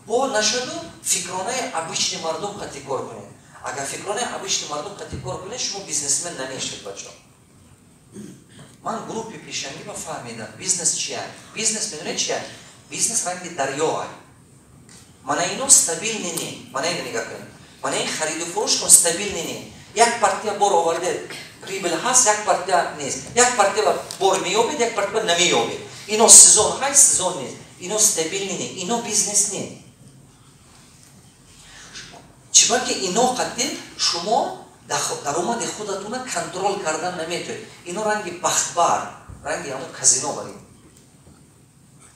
Бо нашаду фикронаи обычный мардум қати кор кунед. Агар фикронаи обычный мардум қати кор кунед, шумо бизнесмен намешед, бачо. Ман группи пешангӣ ба фаҳмидам, бизнес чия. Бизнес медонед чия? Бизнес ранги дарёа. Мана ино стабильный не. Мана ино нигоҳ кунед, мана ин хариду фурӯш кун, стабильный не. Як партия бор оварде, прибыль ҳаст, як партия нест. Як партия бор меёбед, як партия намеёбед. Ино сезон ҳаст, сезон нест. Ино стабильный не, ино бизнес не. Чибаки ино қатъи шумо даромади худатона контроль кардан наметавонед. Ино ранги бахтбар, ранги ҳамон казино барин,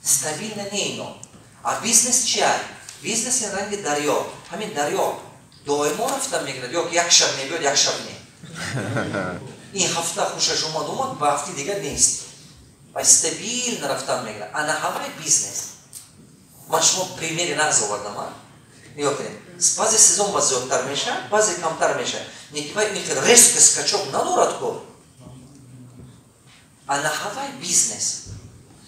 стабильно не ино. А бизнес чия? Бизнес ин ранги дарё. Ҳамин дарё доимо рафта мегирад ё ки як шаб мебиёд, як шаб не? Ин ҳафта хушаш омад, омад, ба ҳафти дигар нест ва стабильно рафтан мегирад. Ана ҳамаи бизнес. Ман шумо примери нағз овардам. Нигоҳ кунед, баъзе сезон ба зиёдтар мешавад, баъзе камтар мешавад, неки вай резко скачок надорад ко. Ана ҳавай бизнес.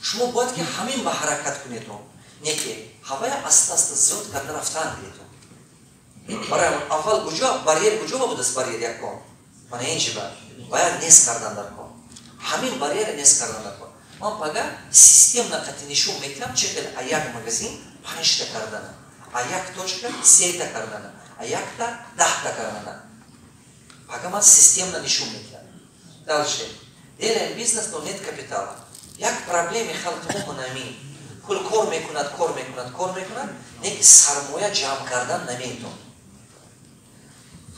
Шумо бояд ки ҳамин ба ҳаракат кунедон, неки ҳавая аста аста зиёд карда рафтан гиредон. Барои аввал куҷо барьер, куҷо ба будааст барьер? Якон мана ин ҷиба бояд нест кардан дар кор. Ҳамин барьера нест кардан дар кор. Ман пага системно қати нишон метиҳам, чӣ хел а як магазин панҷта кардана, а як точка сета кардана, а якта 10-та кардана. Пага ман системно нишон метиҳам. Дальше: делаем бизнес, но нет капитала. Як проблеми халқи мо манамин: пул кор мекунад, кор мекунад, кор мекунад, неки сармоя ҷамъ кардан наметонад.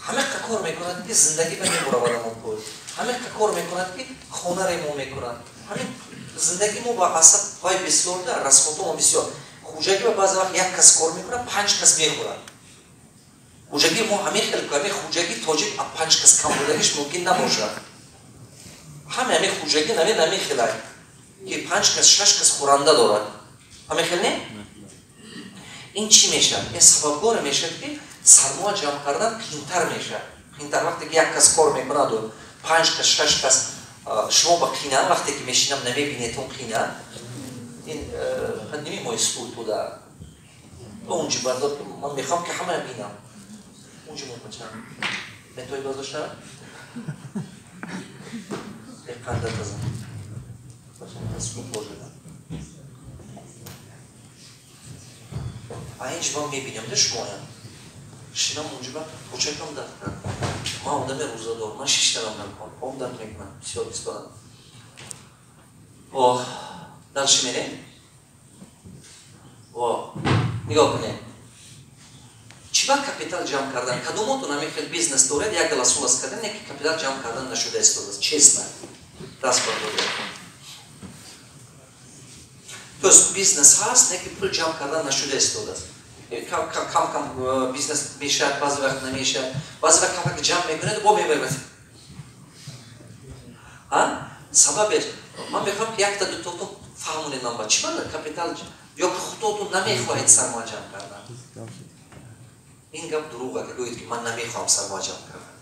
Ҳамеқа кор мекунад, ки зиндагӣ ба мебуравад амон пул. Ҳамеқа кор мекунад, ки хона ремон мекунад. Ҳамин зиндагӣ мо ба асаб вай бисёр да, расходомо бисёр. Хуҷагӣ ба баъзе вақт як кас кор мекунад, панҷ кас мехӯрад. Хуҷагии мо ҳамин хел. Ҳамин хуҷагии тоҷик а панҷ кас кам будагиш мумкин набошад. Ҳаме ҳамин хуҷагӣ навин ҳамин хелай, ки панҷ кас, шаш кас хӯранда дорад. Ҳамин хел не? Ин чӣ мешавад? Ин сабабгоре мешавад, ки сармоя ҷамъ кардан қиинтар мешавад, қиинтар. Вақте ки як кас кор мекунаду панҷ кас, шаш кас, шумо ба қина вақте ки мешинам, намебинетон, қина. Ин подними мой стул туда, унҷи бардор, ман мехоҳам, ки ҳамая бинам. Унҷи мон бача метои бардошта қанда таза бача божа. А инҷи ман мебинам да шумоям. Шинам унҷиба, кӯчакам дард кард. Ман одами рӯзадор, ман шиштанам накун, об дард мекунам, бисёр истодам. О, дальше мерем. О. Нигоҳ кунед. Чӣ ба капитал ҷамъ кардан? Кадомотон ҳамин хел бизнес доред, як дала сул аз кардан, яке капитал ҷамъ кардан нашуда истодааст? Честно. Даст бардоред. То есть бизнес ҳаст, неки пул ҷамъ кардан нашуда истодааст. Кам кам бизнес мешавад, баъзе вақт намешавад, баъзе вақт кам кам ҷамъ мекунед, бо мебарад. Сабабеш ман мехоҳам, ки якта дутотон фаҳмонед ман ба чӣ ба капитал ё ки худотон намехоҳед сармоя ҷамъ кардан. Ин гап дурӯға, ки гӯед, ки ман намехоҳам сармоя ҷамъ кардан.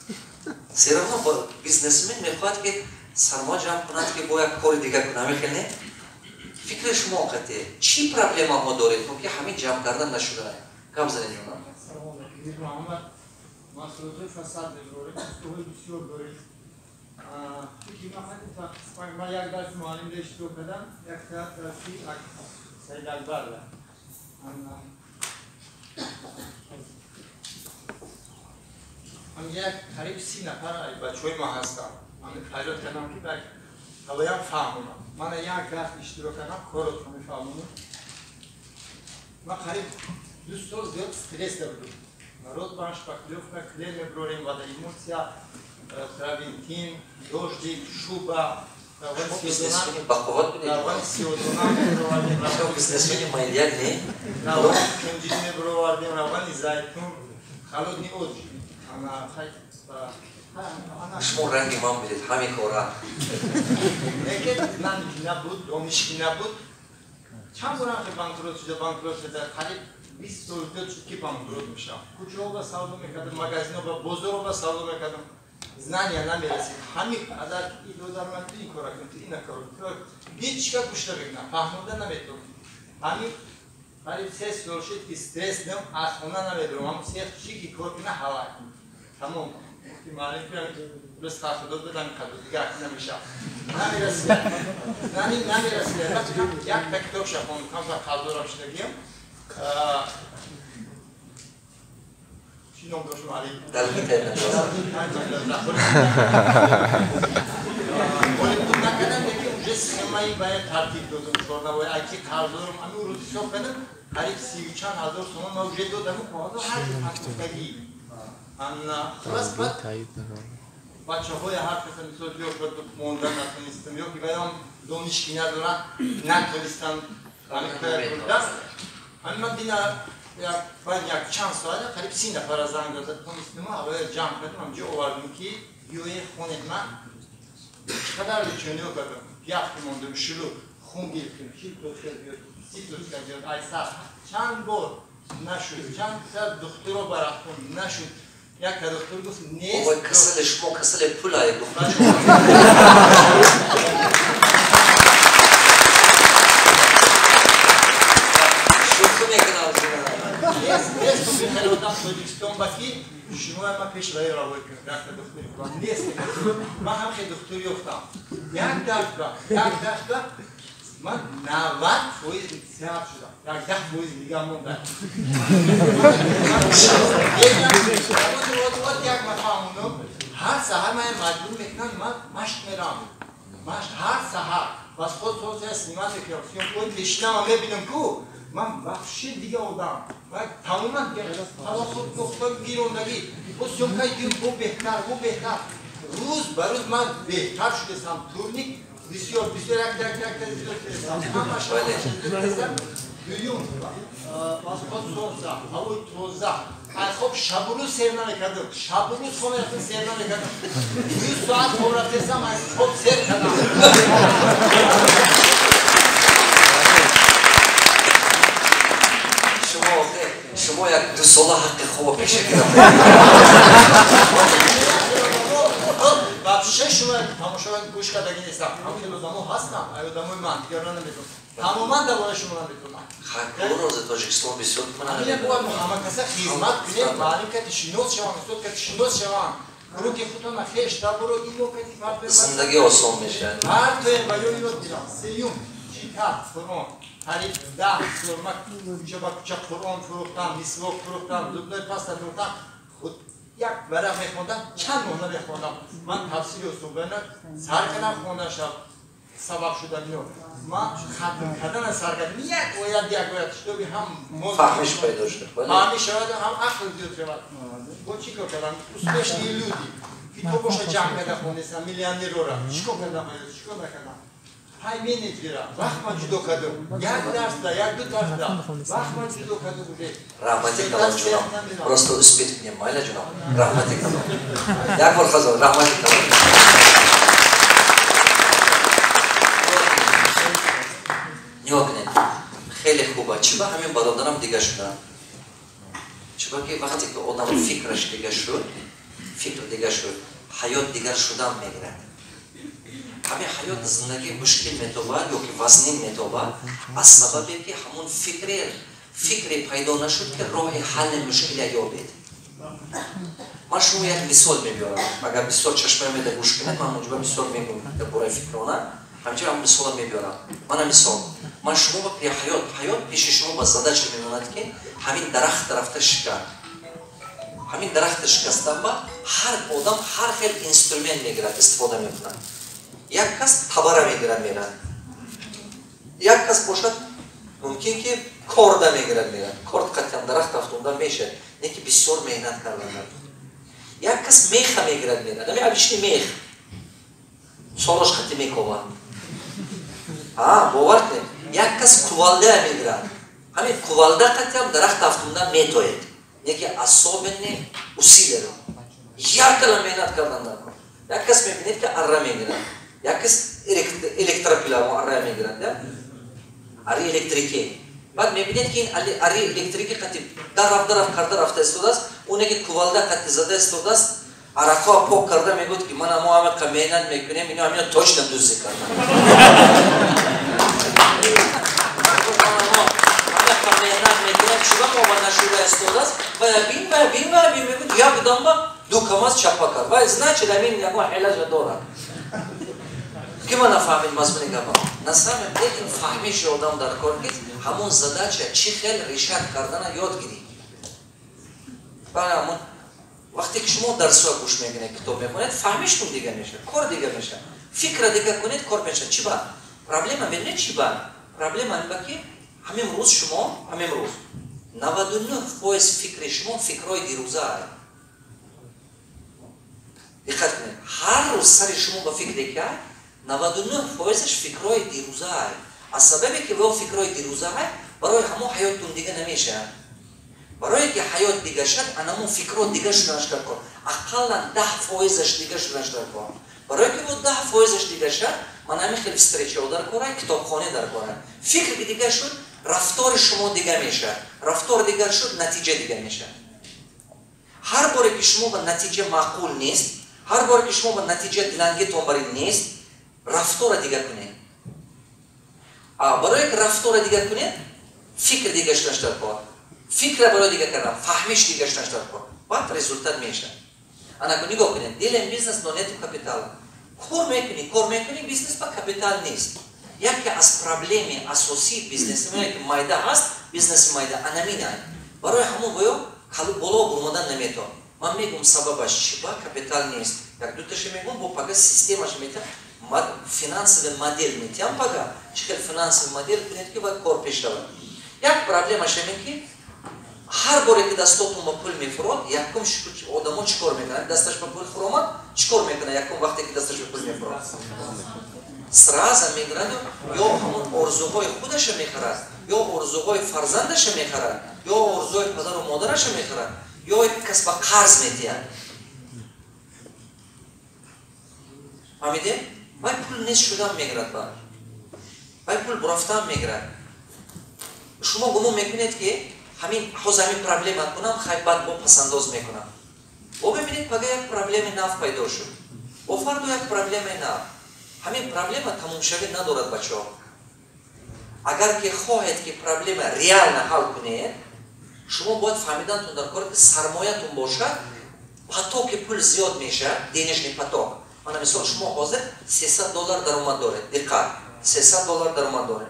Всё равно бизнесмен мехоҳад, ки сармоя ҷамъ кунад, ки бо як кори дигар кунад. Ҳамин не? Фикри шумо қате чӣ проблемаҳо доред, ки ҳамин ҷамъ кардан нашуда? Гап занед, ҷонам. Маҳсулотҳои фасад мебарорем, устоҳои бисёр дорем. Фикри ман, як дарси муаллимда иштирок кардам, як дарси Саид Акбарла. Як қариб 30 нафар бачаҳои ма ҳастанд. Ман фарёд кардам, ки ҳавоям фаҳмонам. Ман як дарс иштирок кардам, коротко мефаҳмонам. Ман қариб 2 сол зиёд стресс будам. Ротбан, шпаклёвка, клей меброрем, водоэмульсия, травертин, дождик, шуба. Бизнесмени бақувват будед? Равғани сиёдона мебровардем. Бизнесмени майдияк не? Равғани кунҷид мебровардем, равғани зайтун, холодный отжиг. Шумо ранги ман будед, ҳамин кора. Лекин знание ки набуд, дониш ки набуд. Чанд борам ки банкрот шуда, банкрот шуда, қариб 20 сол зиёд шуд, ки банкрот мешавам. Кӯчаҳо ба савдо мекардам, магазинҳо ба, бозорҳо ба савдо мекардам. Знания намерасид. Ҳамин қадар ки додар ман, ту ин кора кун, ту ина кор, ҳеҷ ка гӯш намекунам, фаҳмонда наметавонам. Ҳамин қариб 3 сол шуд, ки стресс дам, аз хона намедурам. Сех чӣ ки кор куна, ҳава тамом. Гуфти муаллим, рӯз худо додам, қадр дигар намешав, намерасид, намерасид. Якта китоб шахондам, камтар қарздорам шудагиям. Чӣ ном дошт муаллим? Далгитай. Пул накардам, лекин уже схемаи бая тартиб додам. Чорнавои аки қарздорам, ҳамин рӯз ҳисоб кардам, қариб сию чанд ҳазор сомон ман уже додаму коғазо ҳар пасгуфтагӣ. Хулас, баъд бачаҳои ҳар каса, мисол, ё монда натонистам, ё ки ваям дониш ки надоранд, натонистам. Ҳамин ман дина баъд як чанд соат қариб 30 нафара занг зад, тонистиму ҳавоя ҷамъ кардем, ҳамҷо овардем, ки биёе хонед. Ман чӣ қадар лечение кардам, ях мондем, шулук хун гирифтем, 40 точка зиёд, 30 точка зиёд, айсар чанд бор нашуд, чанд та духтуро барафтум, нашуд. Як доктор гуфт: нест. Касали шумо касали пулае, гуфт. Шӯхӣ мекунам. Нест хеле одам Тоҷикистон ба, ки шумо ма пеш ваи равой кунед. Якта духтури худам нест. Ман ҳам хеле духтур ёфтам. Як дафъа, як дафъа ман 90% сиҳат шудам, як 10% дига монда. Як мафаҳмонам, ҳар саҳар ман маҷбур мекунам, ман машқ мерам, машқ ҳар саҳар. Восход солнца снимать мекунам, съёмкаҳои пешинама мебинам, ку ман вообще дига одам, тамоман тавассут нуқта гирондагӣ, бо съёмкаи дигар, бо беҳтар, бо беҳтар, рӯз ба рӯз ман беҳтар шудасам. Турник бисёр бисёр, як як як зиёд кардам. Дуюм, восход солнца, ҳавои тоза. Аз хоб шабу рӯз сер намекардам, шабу рӯз хоб мерафтам, сер намекардам. 2 соат хоб рафтесам, аз хоб сер кардам. Шумо як дусола ҳаққи хоба пеша кардам. Вообще шумо тамошо гӯш кардагӣ нестам. Ҳам хеле одамо ҳастам, ай одамои ман дигар наметавонам, тамоман дар бораи шумо наметавонам. Рози Тоҷикистон бисёр. Ҳамина бояд мо ҳама каса хизмат кунем, маълим кати шинос шаванд, устод кати шинос шаванд, гурӯҳи худтона хеш таборо ино кати фарқ. Зиндагӣ осон мешавад. Ҳар тоем ба ёи ёд гирам. Сеюм, читать Қуръон. Қариб 10 сол ман кӯча ба кӯча Қуръон фурӯхтам, мисвок фурӯхтам, зубной паста фурӯхтам. Худ як варақ мехондам, чанд моҳ намехондам. Ман тафсири усулбайна сар кардам хондан шаб. Сабаб шудагино. Ман хатм кардана сар кардам. Як оят, як оят, чтобы ҳам фаҳмиш пайдо шуд. Фаҳмиш шавад, ҳам ақл зиёд шавад. Бо чӣ кор кардам? Успешные люди. Китобоша ҷамъ карда хонестам, миллионерора. Чӣ кор кардам? Чӣ кор накардам? Ҳай менеҷера. Вақт ман ҷудо кардам. Як дарсда, як ду дарсда. Вақт ман ҷудо кардам уже. Раҳмати калон ҷуноб. Просто успеть кунем, майла ҷуноб. Раҳмати калон. Як бор хазор, раҳмати калон. Нигоҳ кунед, хеле хуба. Чӣ ба ҳамин бародарам дига шуда? Чӣ ба ки вақте ки одам фикраш дига шуд, фикр дига шуд, ҳаёт дигар шудан мегирад. Ҳамин ҳаёт зиндагӣ мушкил метобад ё ки вазнин метобад аз сабабе ки ҳамон фикре пайдо нашуд ки роҳи ҳалли мушкилия ёбед. Ман шумо як мисол мебиёрам. Агар бисёр чашмаи меда гӯш кунед, ман муҷиба бисёр мегӯм дар бораи фикрона. Ҳамчунин ҳам мисола мебиёрам. Мана мисол. Ман шумо ба ҳаёт пеши шумо ба задача мемонад ки ҳамин дарахт рафта шикар. Ҳамин дарахта шикастан ба ҳар одам ҳар хел инструмент мегирад, истифода мекунад. Як кас табара мегирад, мерад. Як кас бошад, мумкин ки корда мегирад, мерад. Корд қатъан дарахт афтонда мешавад, не ки бисёр меҳнат кардан. Як кас меха мегирад, мерад. Ҳамин обычный мех. Сорош қатъи мекобад. Бовар кунед. Як кас кувалда мегирад. Ҳамин кувалда қатъан дарахт афтонда метоед. Неки особенный усилия. Яркала меҳнат кардан дар кор. Як кас мебинед ки арра мегирад. Як кас электропила арра мегирад, да? Арри электрики. Баъд мебинед ки ин арри электрики қатъи дараф карда рафта истодааст, оне ки кувалда қатъи зада истодааст, арақҳо пок карда мегӯяд ки ман амо ҳамақа меҳнат мекунем, ино ҳамино точно дуздӣ кардам. Ҳамақа меҳнат мекунем, чиба мо нашуда истодааст, ва бин ва бин ва бин мегӯяд, як дамба ду камаз чапа кард. Ва значит ҳамин ягон ҳилаҷа дорад. Ки ман нафаҳмид мазмуни гапам? На самом деле ин фаҳмиши одам дар кор ки ҳамон задача чӣ хел решат кардана ёд гирӣ. Баъд ҳамон вақте ки шумо дарсҳо гӯш мекунед, китоб мехонед, фаҳмиштон дига мешавад, кор дига мешавад. Фикра дига кунед, кор мешавад. Чӣ ба? Проблема медонед чӣ ба? Проблема ин ба ки ҳамин рӯз шумо, ҳамин рӯз 99% фикри шумо фикрҳои дирӯза. Диққат кунед, ҳар рӯз сари шумо ба фикре ки 99%-аш фикрҳои дирӯза. Аз сабабе ки во фикрҳои дирӯза барои ҳамон ҳаёттон дига намешавад. Барое ки ҳаёт дига шад, анамон фикрҳо дига шуданаш дар кор. Ақаллан 10%-аш дига шуданаш дар кор. Барое ки во 10%-аш дига шад, ман ҳамин хел встречаҳо дар кора, китобхона дар кора. Фикр ки дига шуд, рафтори шумо дига мешавад. Рафтор дигар шуд, натиҷа дига мешавад. Ҳар боре ки шумо ба натиҷа маъқул нест, ҳар боре ки шумо ба натиҷа дилангетон барин нест, рафтора дига кунед. Барое ки рафтора дига кунед, фикр дига шуданаш дар кор. Фикра барои дига кардан, фаҳмиш дига шуданаш дар кор. Баъд результат мешавад. Анаку нигоҳ кунед, делаем бизнес, но нету капитала. Кор мекунӣ, бизнес ба капитал нест. Яке аз проблеми асосии бизнесмене ки майда ҳаст, бизнеси майда анаминай. Барои ҳамон воё боло бурмодан наметавон. Ман мегӯм сабабаш чӣ ба капитал нест. Як дуташа мегӯм, бо пага системаш метиҳам, финансовый модель метиҳам пага. Чӣ хел финансовый модель кунед ки ва кор пеш равад. Як проблемаш ҳамин ки ҳар боре ки дастотон ба пул мефурод, якум одамо чӣ кор мекунанд? Дасташ ба пул фуромад, чӣ кор мекунад? Якум вақте ки дасташ ба пул мефурод, сразу мегирад ё ҳамон орзуҳои худаша мехарад, ё орзуҳои фарзандаша мехарад, ё орзуҳои падару модараша мехарад, ё кас ба қарз медиҳад. Фаҳмидед? Вай пул нест шудан мегирад, вай пул бурафтан мегирад. Шумо гумон мекунед ки ҳамин ҳозир ҳамин проблема кунам, хай баъд бо пасандоз мекунам. Бо бибинед, пага як проблеми нав пайдо шуд, бо фардо як проблемаи нав. Ҳамин проблема тамомшавӣ надорад, бачаҳо. Агар ки хоҳед ки проблема реально ҳал кунед, шумо бояд фаҳмидантон дар кор ки сармоятон бошад, потоки пул зиёд мешавад, денежный поток. Мана мисол, шумо ҳозир $300 даромад доред. Диққат, $300 даромад доред.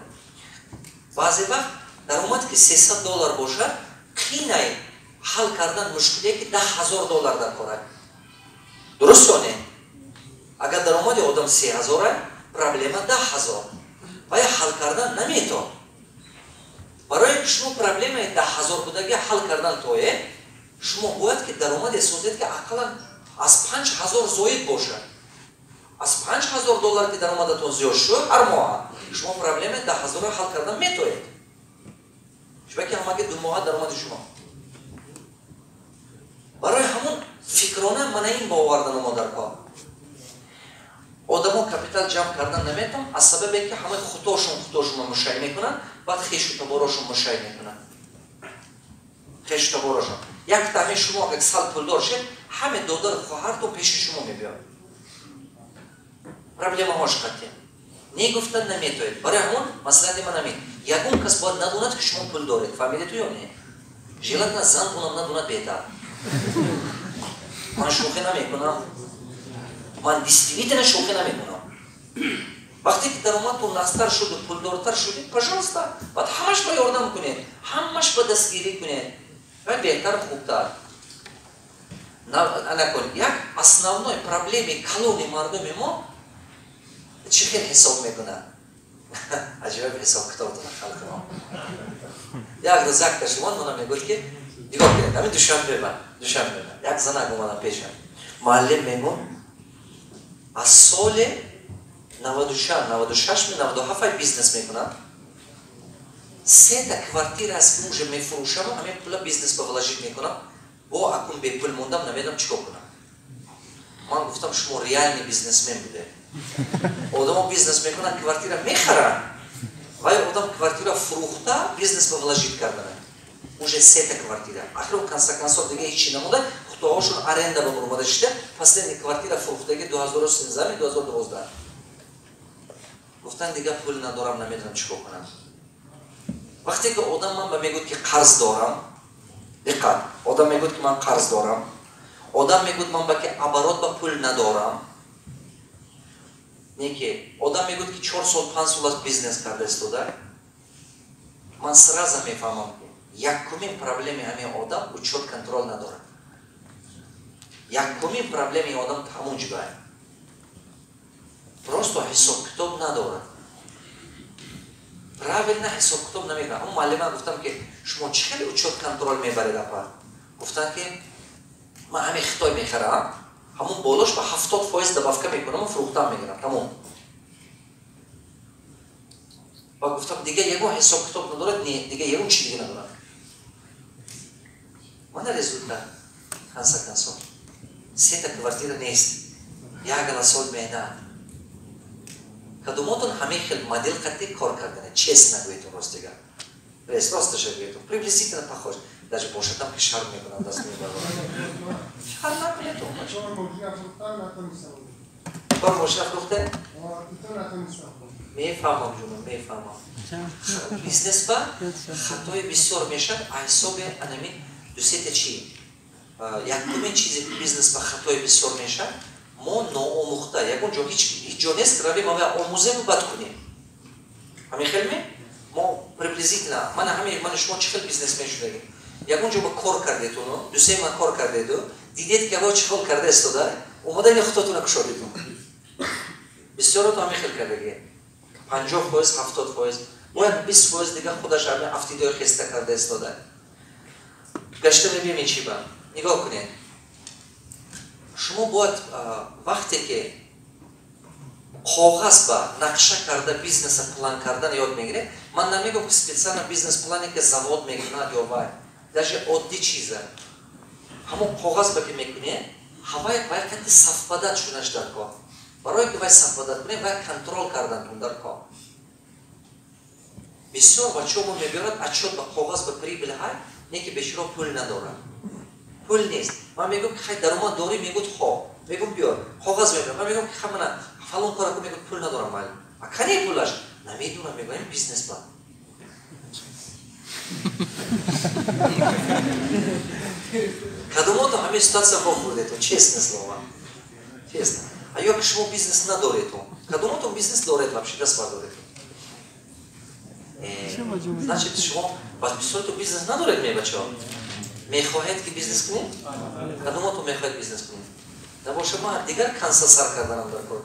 Баъзе вақт даромад ки $300 бошад, қинай ҳал кардан мушкиле ки $10,000 дар корад. Дуруст ё не? Агар даромади одам 3000, Проблема 10 000 ва я ҳал кардан наметон. Барои ки шумо проблемаи 10 000 будаги ҳал кардан тое, шумо бояд ки даромаде созед, ки ақаллан аз 5000 зоид бошад. Аз 5000 доллар ки даромадатон зиёд шуд ҳар моҳа, шумо проблемаи 10 000-ро ҳал кардан метоед. Чунки ҳамаги 2 моҳа даромади шумо. Барои ҳамон фикрона мана ин ба овардану мо дар кор. Одамо капитал ҷамъ кардан наметавон аз сабабе ки ҳамаи худошон мушай мекунанд, баъд хешу таборошон мушай мекунанд. Хешу таборошон якта ҳамин шумо агар сал пулдор шед, ҳаме додару хоҳартон пеши шумо мебиёд, проблемаҳош қатъи не гуфтан наметоед. Барои ҳамон маслиҳати ман ҳамин: ягон кас бояд надонад, ки шумо пул доред. Фаҳмидету ё не? Желательно зантонам надонад беҳтар. Ман шӯхӣ намекунам, ман действительно шӯхӣ намекунам. Вақте ки даромадтон нақстар шуду пулдортар шудед, пожалуйста, баъд ҳамаш ба ёрдам кунед, ҳамаш ба дастгирӣ кунед ва беҳтар, хубтар. Накун, як основной проблеми калони мардуми мо чӣ хел ҳисоб мекунад? Аҷиб ҳисоб китоб дорад халқи мо. Як рӯз якта шумо мана мегӯяд, ки нигоҳ кунед, ҳамин Душанбеба як занак омадам пешам. Муаллим, мегӯ, аз соли 96, 96, 97 бизнес мекунам, сета квартира аст, ки уже мефурӯшаму ҳамин пула бизнес ба вложить мекунам. Бо акун бепул мондам, намедонам чӣ кор кунам. Ман гуфтам: «Шумо реальный бизнесмен буде. Одамо бизнес мекунанд, квартира мехаранд, вай одам квартира фурӯхта, бизнес ба вложить кардана, уже сета квартира. Ахир, конца концов, дига ҳечи намонда, худоҳошон аренда ба муромада шида. Последний квартира фурӯхтаги 2013, 2012. Гуфтан: «Дига пул надорам, намедонам чӣ кор кунам». Вақте ки одам ман ба мегӯяд, ки қарз дорам, диққат, одам мегӯяд, ки ман қарз дорам, одам мегӯяд ман ба ки оборот ба пул надорам, не ки одам мегӯяд, ки 4 сол, 5 сол аст бизнес карда истода, ман сразу мефаҳмам, ки якумин проблеми ҳамин одам учёт, контроль надорад. Якумин проблеми одам ҳамун ҷибае, просто ҳисоб-китоб надорад, правильно ҳисоб-китоб намекунад. Он муаллима гуфтам, ки шумо чӣ хеле учёт, контроль мебаред, апа? Гуфтанд, ки ман ҳамин хитой мехарам, ҳамун болош ба 70% добавка мекунаму фурӯхтам мегирам, тамом. Ва гуфтам: «Дига ягон ҳисоб-китоб надорад?» «Не, дига ягон чи дига надорад». Мана результат: конца концов сета квартира нест, як сол меҳнат. Кадумотон ҳамин хел модел қатъи кор кардане? Честно гӯетон, ростига, росташа гӯетон, приблизительно похож даже бошадам, ки шарм мекунам, даст мебарорам. Шарм накунетон. Бор мошина фурӯхте? Мефаҳмам, ҷунам, мефаҳмам. Бизнес ба хатои бисёр мешавад ҳисоби анами дусета чи. Якумин чизе ки бизнес ба хатои бисёр мешавад: мо ноомӯхта. Ягон ҷо, ҳеҷ ҷо нест, равем, ава омӯзему, бад кунем. Ҳамин хел ме? Мо приблизительно мана ҳамин мана шумо чӣ хел бизнесмен шудагӣ? Ягон ҷо ба кор кардетуну 2-3 моҳ кор кардеду, дидед, ки аво чӣ хел карда истода, омада ини худотуна кушодетун. Бисёрото ҳамин хел кардагӣ: 50%, 70%, бояд 20% дига худаш ҳамин афтидои хеста карда истода. Гашта мебинем чи ба. Нигоҳ кунед, шумо бояд вақте ки коғаз ба нақша карда, бизнеса план кардан ёд мегиред. Ман намегӯм, ки специально бизнес плане ки завод мекунад ё вай, даже оддӣ чиза, ҳамон коғаз ба ки мекунед, ҳавай вай қати совпадать шунаш дар кор. Барое ки вай совпадать кунед, вай контроль кардантун дар кор. Бисёр бачаҳо мо мебиёрад отчёт ба коғаз ба прибыль ҳай, не ки бечиро пул надорад, пул нест. Ман мегӯм, ки хай, даромад дорӣ? Мегӯд: «Хо». Мегӯм: «Биёр коғаз». Мебиёр. Ман мегӯм, ки ха, мана фалон кора ку. Мегӯд: «Пул надорам, маълим». А кане пулаш? «Намедонам». Мегӯям: «Бизнес ба кадомото ҳамин ситуация вохӯрдетон?» Честное слово, честно. А ё ки шумо бизнес надоретон? Кадомотон бизнес доред вообще? Даст бардоретон. Значит, шумо бисёрто бизнес надоред. Ме, бачаҳо, мехоҳед, ки бизнес кунед? Кадомотон мехоҳед бизнес кунед? Набоша, ман дигар канса сар карданам дар кор.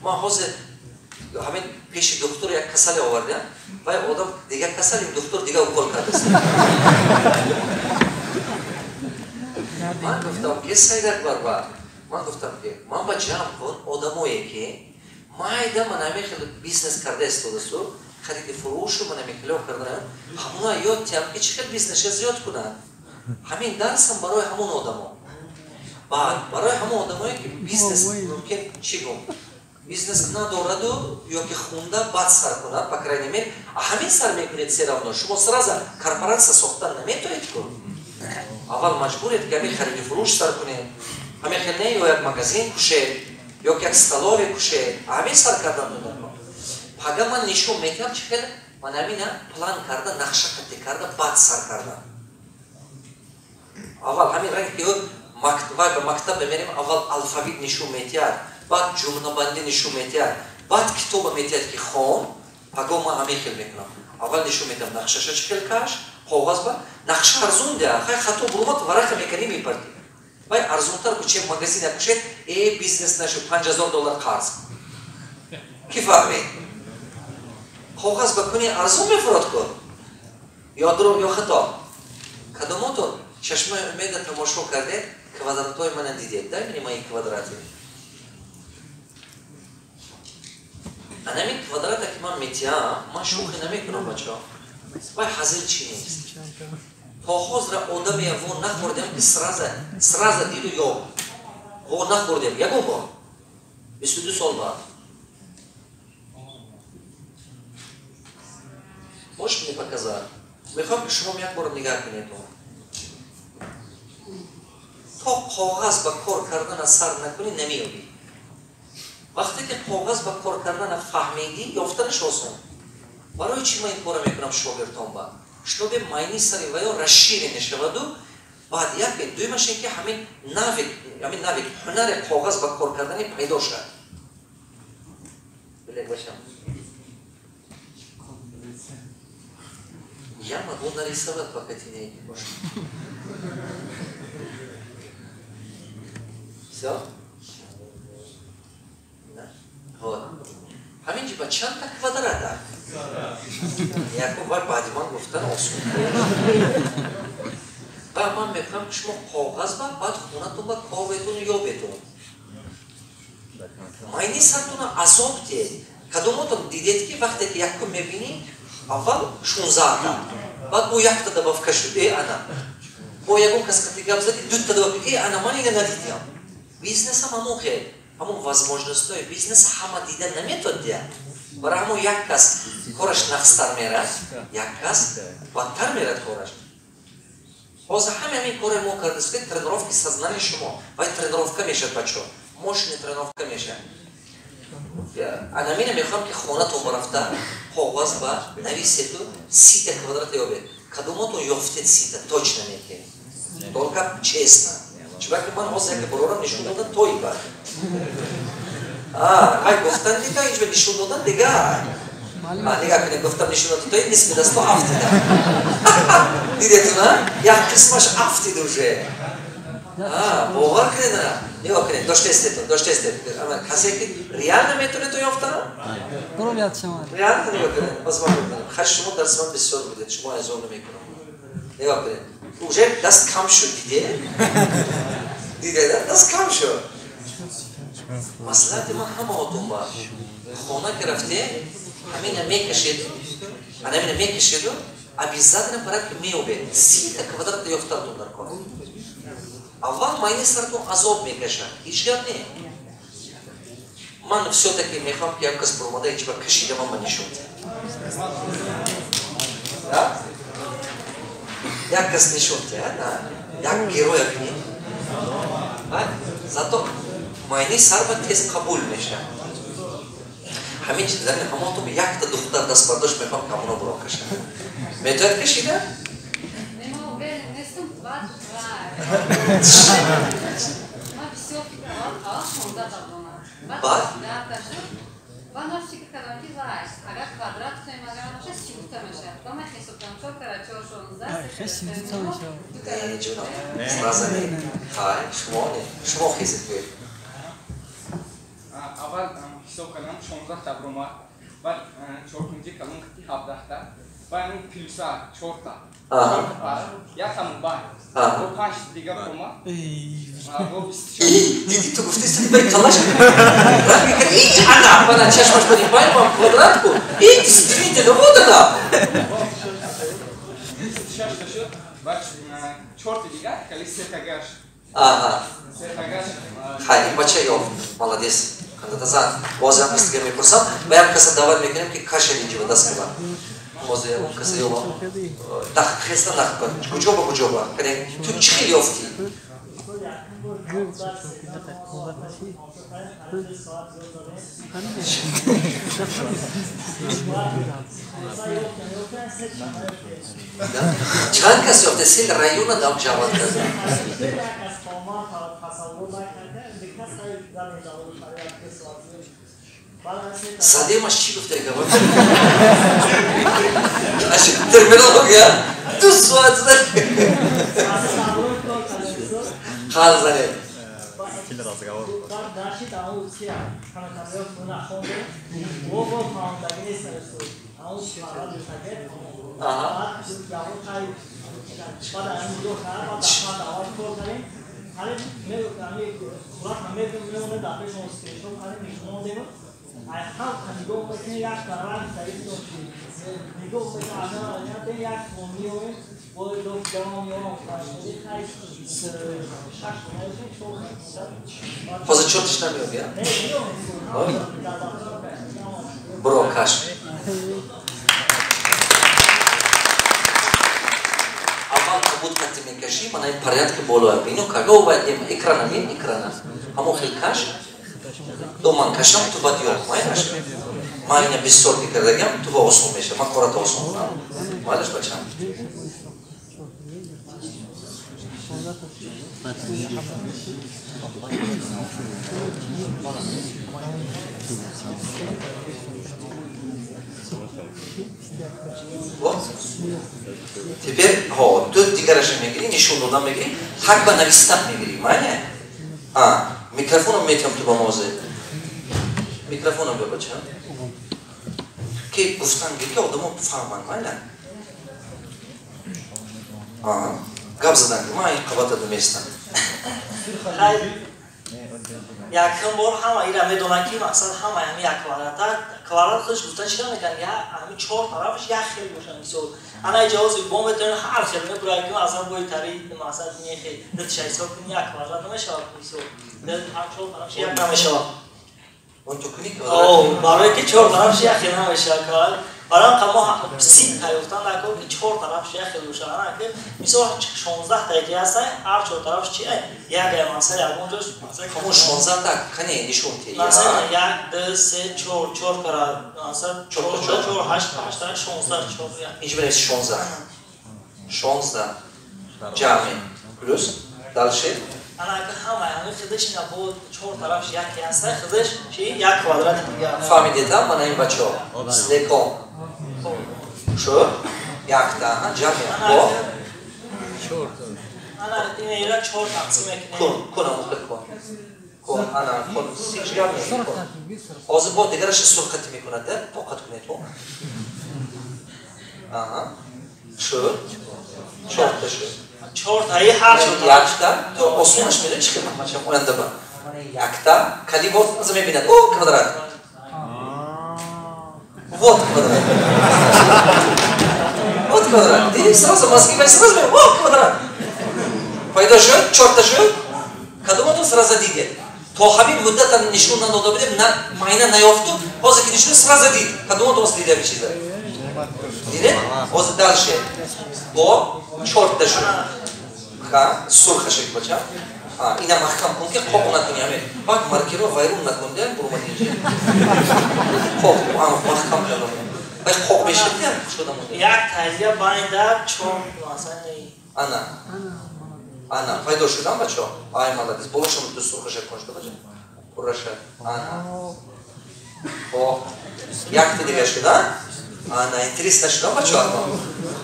Ман ҳозир Ҳамин пеши духтур як касале овардям, вай одам дигар касал, ин духтур дигар укол кардааст. Ман гуфтам ки Сайдакбар ба ман гуфтам ки ман ба ҷамъ кун одамое ки майда ман ҳамин хел бизнес карда истодасту, хариди фурӯшу ман ҳамин хело кардан, ҳамуна ёд тиям ки чӣ хел бизнеша зиёд кунанд. Ҳамин дарсам барои ҳамон одамо. Баъд барои ҳамон одамое ки бизнес мумкин чӣ гум бизнес надораду ё ки хунда баъд сар кунад, по крайней мере, а ҳамин сар мекунед все равно. Шумо сразу корпорация сохтан наметоед ку. Аввал маҷбуред ки ҳамин хариди фурӯш сар кунед. Ҳамин хел не, ё як магазин кушед, ё ки як столове кушед, ҳамин сар кардан дундако. Пага ман нишон метиҳам чӣ хел ман ҳамина план карда, нақша қатӣ карда, баъд сар кардан. Аввал ҳамин ранг ки вай ба мактаб мемерем, аввал алфавит нишон метиҳад, баъд ҷумлабандӣ нишон метиҳад, баъд китоба метиҳад ки хон. Паго ман ҳамин хел мекунам. Аввал нишон метиҳам нақшаша чӣ хел каш, коғаз ба нақша арзун диҳ, хай хато бурумад варақа мекунӣ мепартӣ. Вай арзунтар ку чем магазина кушед, э бизнес нашуд, $5000 қарз. Ки фаҳмед? Коғаз ба куни арзун мефурод кун. Ё дурӯғ ё хато. Кадомотон чашмаи умеда тамошо кардед, квадратҳои мана дидед, дай мне мои квадраты. Анамин квадрата ки ман метиҳам, ман шӯхӣ намекунам, бачаҳо. Вай ҳазил чӣ нест. То ҳозира одаме во нахӯрдем ки сразу диду ёб. Во нахӯрдем, ягон бор. 22 сол баъд. Можешь мне показать? Мехоҳам ки шумо як бор нигаҳ кунед. То коғаз ба кор кардана сар накунӣ намеёбӣ. Вақте ки коғаз ба кор кардана фаҳмидӣ, ёфтанаш осон. Барои чӣ ман ин корро мекунам шогирдон ба? Чтобы майни сари ваё расширена шаваду, баъд як дуюмаш ин ки ҳамин навик, ҳамин навик ҳунари коғаз ба кор кардани пайдо шавад. Билек бачам. Я могу нарисовать, пока ты не идешь. Всё? Да. Вот. Ҳамин ҷи ба чандта квадрата? Яку вай баъди ман гуфтан осон. Ба ман мехоҳам ки шумо коғаз ба баъд хонатон ба коветон ёбетон. Майни сартона азоб диҳед. Кадомотон дидед ки вақте ки якум мебинӣ, аввал 16та, баъд бо якта добавка шуд, э ана. Бо ягон кас қати гап зади, дута добавка, э ана ман ина надидям. Бизнесам ҳамон хел, ҳамон возможностҳои бизнес ҳама дида наметод диҳад. Барои ҳамон як кас кораш нақстар мерад, як кас бадтар мерад кораш. Ҳозир ҳама ҳамин коре мо кардастед, тренировки сознания шумо. Вай тренировка мешавад, бачаҳо. Мощный тренировка мешавад. Анамина мехоҳам ки хонатон барафта коғаз ба нависеду 30 квадрат ёбед. Кадомотон ёфтед 30 точно мекунед. Только честно. Чунки ман ҳозир яке барорам нишон додан той ба. Ай гуфтан дига, инҷо нишон додан дига. Нигаҳ кунед, гуфтам нишон додан той нисфи дасто афтида. Дидетун, а? Як қисмаш афтид уже. Бовар кунед, на? Нигоҳ кунед, доштаистетон, доштаистет. Касе ки реально метавонед то ёфтан? Реально нигоҳ кунед. Боз ман мекунам. Хаш шумо дарси ман бисёр будед, шумо азоб намекунам. Нигоҳ кунед. Уже даст кам шуд, диде? Диде, даст кам шуд. Маслиҳати ман ҳамаотон ба хона ки рафте, ҳамина мекашеду, ҳамина мекашеду, обязательно порядке меёбед. 30 квадрат ёфтатон дар кор. Аввал майни сартон азоб мекашад. Ҳеҷ гап не. Ман всё-таки мехоҳам ки як кас буромада ҳеҷ ба кашида ман ба нишон диҳам. Як кас нишон диҳад, як героя бинед. Зато майни сар ба тез қабул мешавад. Ҳамин чиз дар ҳамонтон якта духтар дастбардошт мехоҳам ки ҳамоно буро кашад. Метавонад кашида? Баъд? Ба ман фикр кардам ки вай, агар квадрат кунем, агар набошад, 32 мешавад. Ба ман ҳисоб кардам, 4 кара 4 16, Не, ҷонам, сразу не. Хай, шумо не. Шумо хизед гӯед. Аввал ҳисоб кардам 16 та бромад, баъд чоркунҷи калон ки 17 та, баъд ин плюса 4 та. Як мобайл. Бо 5 дига бромад. Бо 24. Диди ту гуфти сиди бай калаш. И ана, бана чашмаш бани бай ма квадратку. И действительно вот она. 26 та шуд, баъд 4 дига, кали се тагаш. Ага. Хай, бача ёфт. Молодец. Қандатазан. Боз ҳам кас дига мепурсам. Ба як каса даъват мекунем ки кашад инҷо ба даст кунад. Боз он каса ёба. Нах хеста нах кун. Куҷо ба куҷо ба? Кане ту чӣ хел ёфтӣ? Чанд кас ёфте? Сел района дам ҷавад карда. Задемаш чӣ гуфта гап? Терминология 2 соат зад. Хал занед. Ҳозир чортиш намеёб, я? Бро, каш. Аввал кабуд кати мекашӣ, мана ин порядки болоя. Ино кага овайд экрана, мин экрана. Ҳамон хел каш. До ман кашам, ту баъд ёб. Майнаш? Ман ина 20 сол ки кардагиам, ту ба осон мешавад. Ман кората осон кунам. Майлаш, бачам. Вот. Теперь, ҳо, ту дигараша мегирӣ, нишон додан мегирӣ, ҳак ба навистан мегирӣ, майне? А, микрофоном метиҳам ту ба мозе. Микрофоном бе, бача. Ки гуфтан гир, ки одамо фаҳманд, майне? А, гап задан гир, ман ин қабата наместам. Якум бор ҳама ира медонанд ки мақсад ҳама ҳами як квадрата, квадрат худаш гуфта чӣ мекунанд, я ҳами чор тарафаш як хел бошад. Мисол, ана ҷавози бо метавонем ҳар хел мебурад ки масалан бои тари мақсад не хел дилша ҳисоб кунӣ як квадрат намешавад. Мисол, ҳар чор тарафаш як намешавад. Он ту кунӣ квадрат? Барои ки чор тарафаш як хел намешавад квадрат. Барои ҳам мо 30 та ёфтан дар ки чор тарафаш як хел бошад. Ана ки мисол 16 та ки ҳаст, ҳар чор тарафаш чи як ай масалан ягон ҷош масалан ҳамон 16 та кане нишон те. Масалан 1 2 3 4 4 кара масалан 4 4 8 8 16 4 инҷо бинед 16. 16 ҷамъ плюс дальше ана ки ҳама ҳамин худаш ина бо чор тарафаш як ҳаст, худаш чи як квадрат дигар. Фаҳмидед, мана ин бачаҳо. Слеком. Шуд? Якта, ҷамъ бо ана ина чор тақсим мекунем. Кун, кун, амухел кун. Кун, ана, кун, ҳеҷ гап нест, кун. Ҳозир бо дигараша сурқати мекунад, да? Тоқат кунед, ҳо. Аҳа. Шуд? Чорта шуд. Чортаи ҳар чор якта, то осонаш медонӣ чӣ хел бачам оянда ба. Якта, кали боз аза мебинад. О, квадрат. Вот квадрат. Вот квадрат. Ты сразу мозги вай сразу, о, квадрат. Пайдо шуд, чорта шуд. Кадоматон сразу дидед. То ҳамин муддата нишон надода будем, на майна наёфту, ҳозир ки нишон сразу дид. Кадоматон дида ҳамин чиза? Дидед? Ҳозир дальше. Бо чорта шуд. Ха, сурхашек бача. Ина маҳкам кун ки қоқ накунӣ ҳамин. Баъд маркеро вайрон накун, да, бурмад инҷа. Қоқ, маҳкам кардам. Баъд қоқ мешад, да, шудам. Як таҷзия байнда чор масалан. Ана. Ана, пайдо шудам бачо. Ай, молодец. Болошам ду сурхашек кун шуда бача. Пурраша. Ана. О, якта дига шуда. Ана, интересно шудам бачо.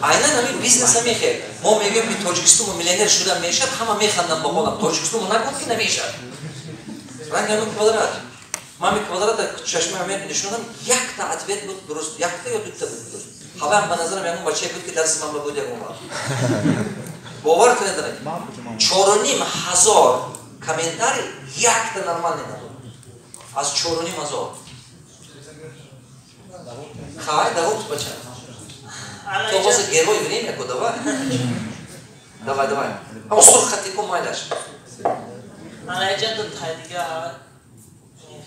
Айнан ҳамин бизнеса мехел. Мо мегӯем ки Тоҷикистон миллионер шуда мешад, ҳама механданд ба ҳолам. Тоҷикистон нагуфт ки намешад. Ранг ҳамин квадрат. Ман ми квадрата чашми ҳамин нишонам, якта ответ буд дуруст, якта ё дута буд дуруст. Ҳаваам ба назарам ягон бачае буд, ки дарси ман ба буд ягон вақт. Бовар кунед, 4500 комментарий, якта нормальный набуд. Аз 4500. Хай, давай, бача. То ҳозир герой время ку, давай. Давай, давай. Ама сурх хати ку, майлаш. Ана иҷа ду тай дига.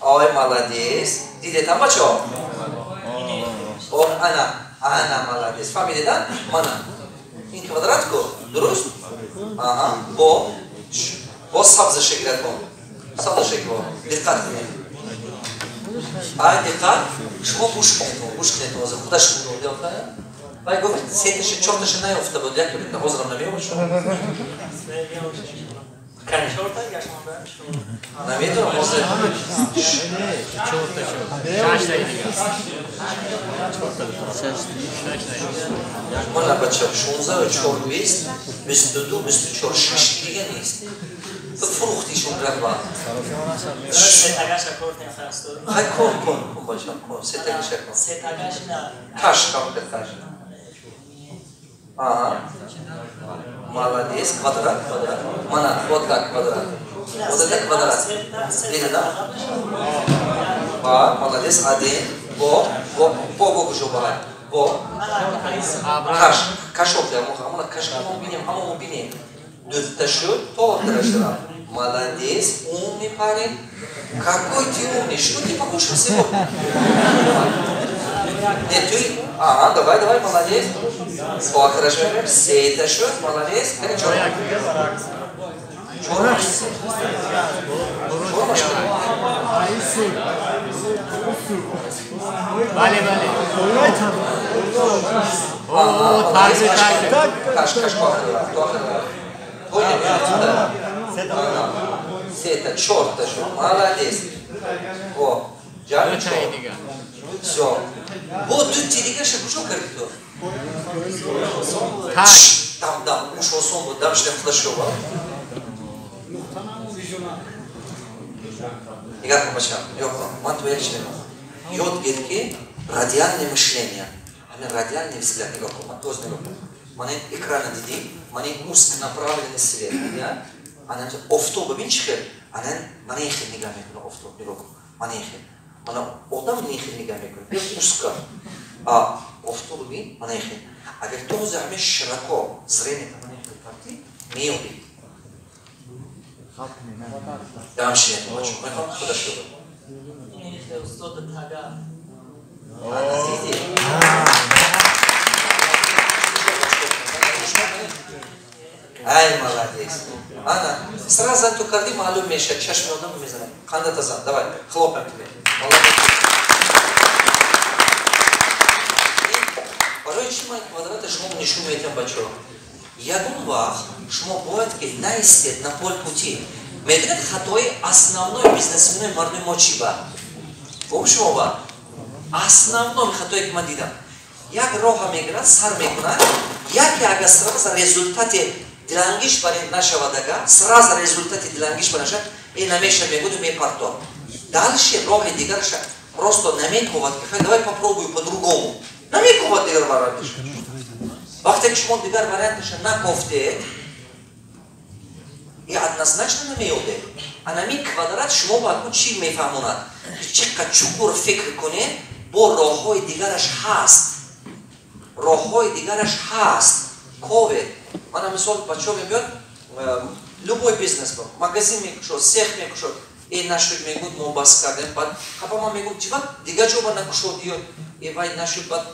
Ой, молодец. Дидетам, бачо? О, ана, ана, молодец. Фаҳмидеда? Мана. Ин квадрат ку? Дуруст? Аҳа, бо сабзаша гирад кун. Сабзаша гир. Диққат кунед. Ай, диққат. Шумо гӯш кунед, гӯш кунед ҳозир. Худаш ёфта. Вай гуфт, сеташа, чорташа наёфта буд, яке буд, ҳозирам намеёбад шумо. Намедонам ҳозир. Мана, бача, 16, 4, 20, 22, 24, шаш дига нест. Ту фурӯхтишон раҳба. Сетагаша кортем хасту. Хай, кун, кун, кун, бача, кун, сетагаша кун. Сетагаш на. Каш, кам каш. Ага. Молодец, квадрат, квадрат. Мана, вот так квадрат. Вот это квадрат. Видно, да? Ба, молодец, один. Бо, бо, бо, бо, кушо, бо. Бо. Каш, каш опля, ҳамона каш ҳамо бинем, ҳамо бинем. Дутта шуд, то охираш. Молодец, умный парень. Какой ты умный, что ты покушал сегодня? Нет, ты... Ага, давай, давай, молодец. О, хорошо. Сета шуд, молодец. Чор. Чор. Чор машина. Бале, бале. О, тарзи, тарзи. Каш, каш, то охир. Сета, чорта шуд, молодец. О, ҷамъ чор. Всё. Бо дути дигаша куҷо кардӣ ту? Дам, дам, уш осон буд, дам шидам худаш шуба. Нигар кун, бача, нигоҳ кун. Ман ту як чиз мегӯям. Ёд гир, ки радиальное мышление. Ҳамин радиальный взгляд, нигоҳ кун, ман тоз нигоҳ кун. Ман ин экрана дидӣ, ман ин узконаправленный свет, я? Ана офтоб бибин чӣ хел? Ана ман ин хел нигоҳ мекунам офтоб, нигоҳ кун. Ман ин хел. Мана одам ин хел нигоҳ мекунад. Узко. А офтоб бибин, ман ин хел. Агар ту ҳозир ҳамин широко зрение ман ин хел кардӣ, меёбӣ. Дам шинед, бачо. Мехоҳам худаш ёбад. Устод тага. Ана дидӣ? Ай, молодец. Ана, сразу ту кардӣ, маълум мешавад, чашми одам мезанад. Қандата зан, давай, хлопаем тебе. Молодец. Барои чӣ ман квадрата шумо нишон медиҳам, бачаҳо? Ягон вақт шумо бояд ки наистед на полпути. Медонед, хатои основной бизнесменои мардуми мо чӣ ба? Бо шумо ба? Основной хатое ки ман дидам. Як роҳа мегирад, сар мекунад, яке агар сразу результати дилангиш бар ин нашавад, ага сразу результати дилангиш бар нашавад, э, намеша мегӯду, мепарто. Дальше роҳи дигараша просто намековад, ки хай, давай попробую по-другому. Намековад дигар варианташа. Вақте ки шумо дигар варианташа накофтед, и однозначно намеёбед. Анами квадрат шумо ба акун чӣ мефаҳмонад? Ки чӣ қад чуқур фикр кунед, бо роҳҳои дигараш ҳаст. Роҳҳои дигараш ҳаст. Ковед. Мана мисол, бачаҳо мебиёд, любой бизнес, магазин мекушод, цех мекушод, э, нашуд, мегӯд, мо бас кардем. Баъд хапа ман мегӯм, чӣ бад дигар ҷо ба накушод ё э, вай нашуд, баъд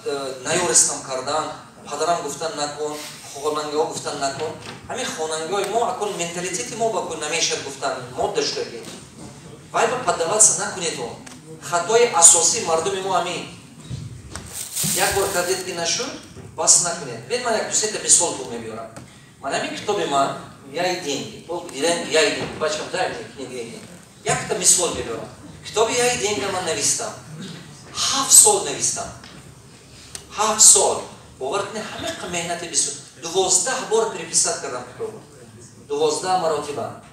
наёрестам кардан, падарам гуфтан накун, хонангиҳо гуфтан накун. Ҳамин хонангиҳои мо акун менталитети мо ба кун намешад гуфтан модда шудаги. Вай ба поддаваться накунед. Он хатои асосии мардуми мо ҳамин: як бор кардед ки нашуд, бас накунед. Бед, ман як дусета мисол ту мебиёрам. Ман ҳамин китоби ман «Я и деньги», «Я и деньги», бачам, дай мне книга «Я и деньги». Якта мисол мебиёрам. Китоби «Я и деньги» ман навистам, 7 сол навистам, 7 сол. Бовар кунед, ҳамиқа меҳнати бисёр, 12 бор переписать кардам китобо, 12 маротиба.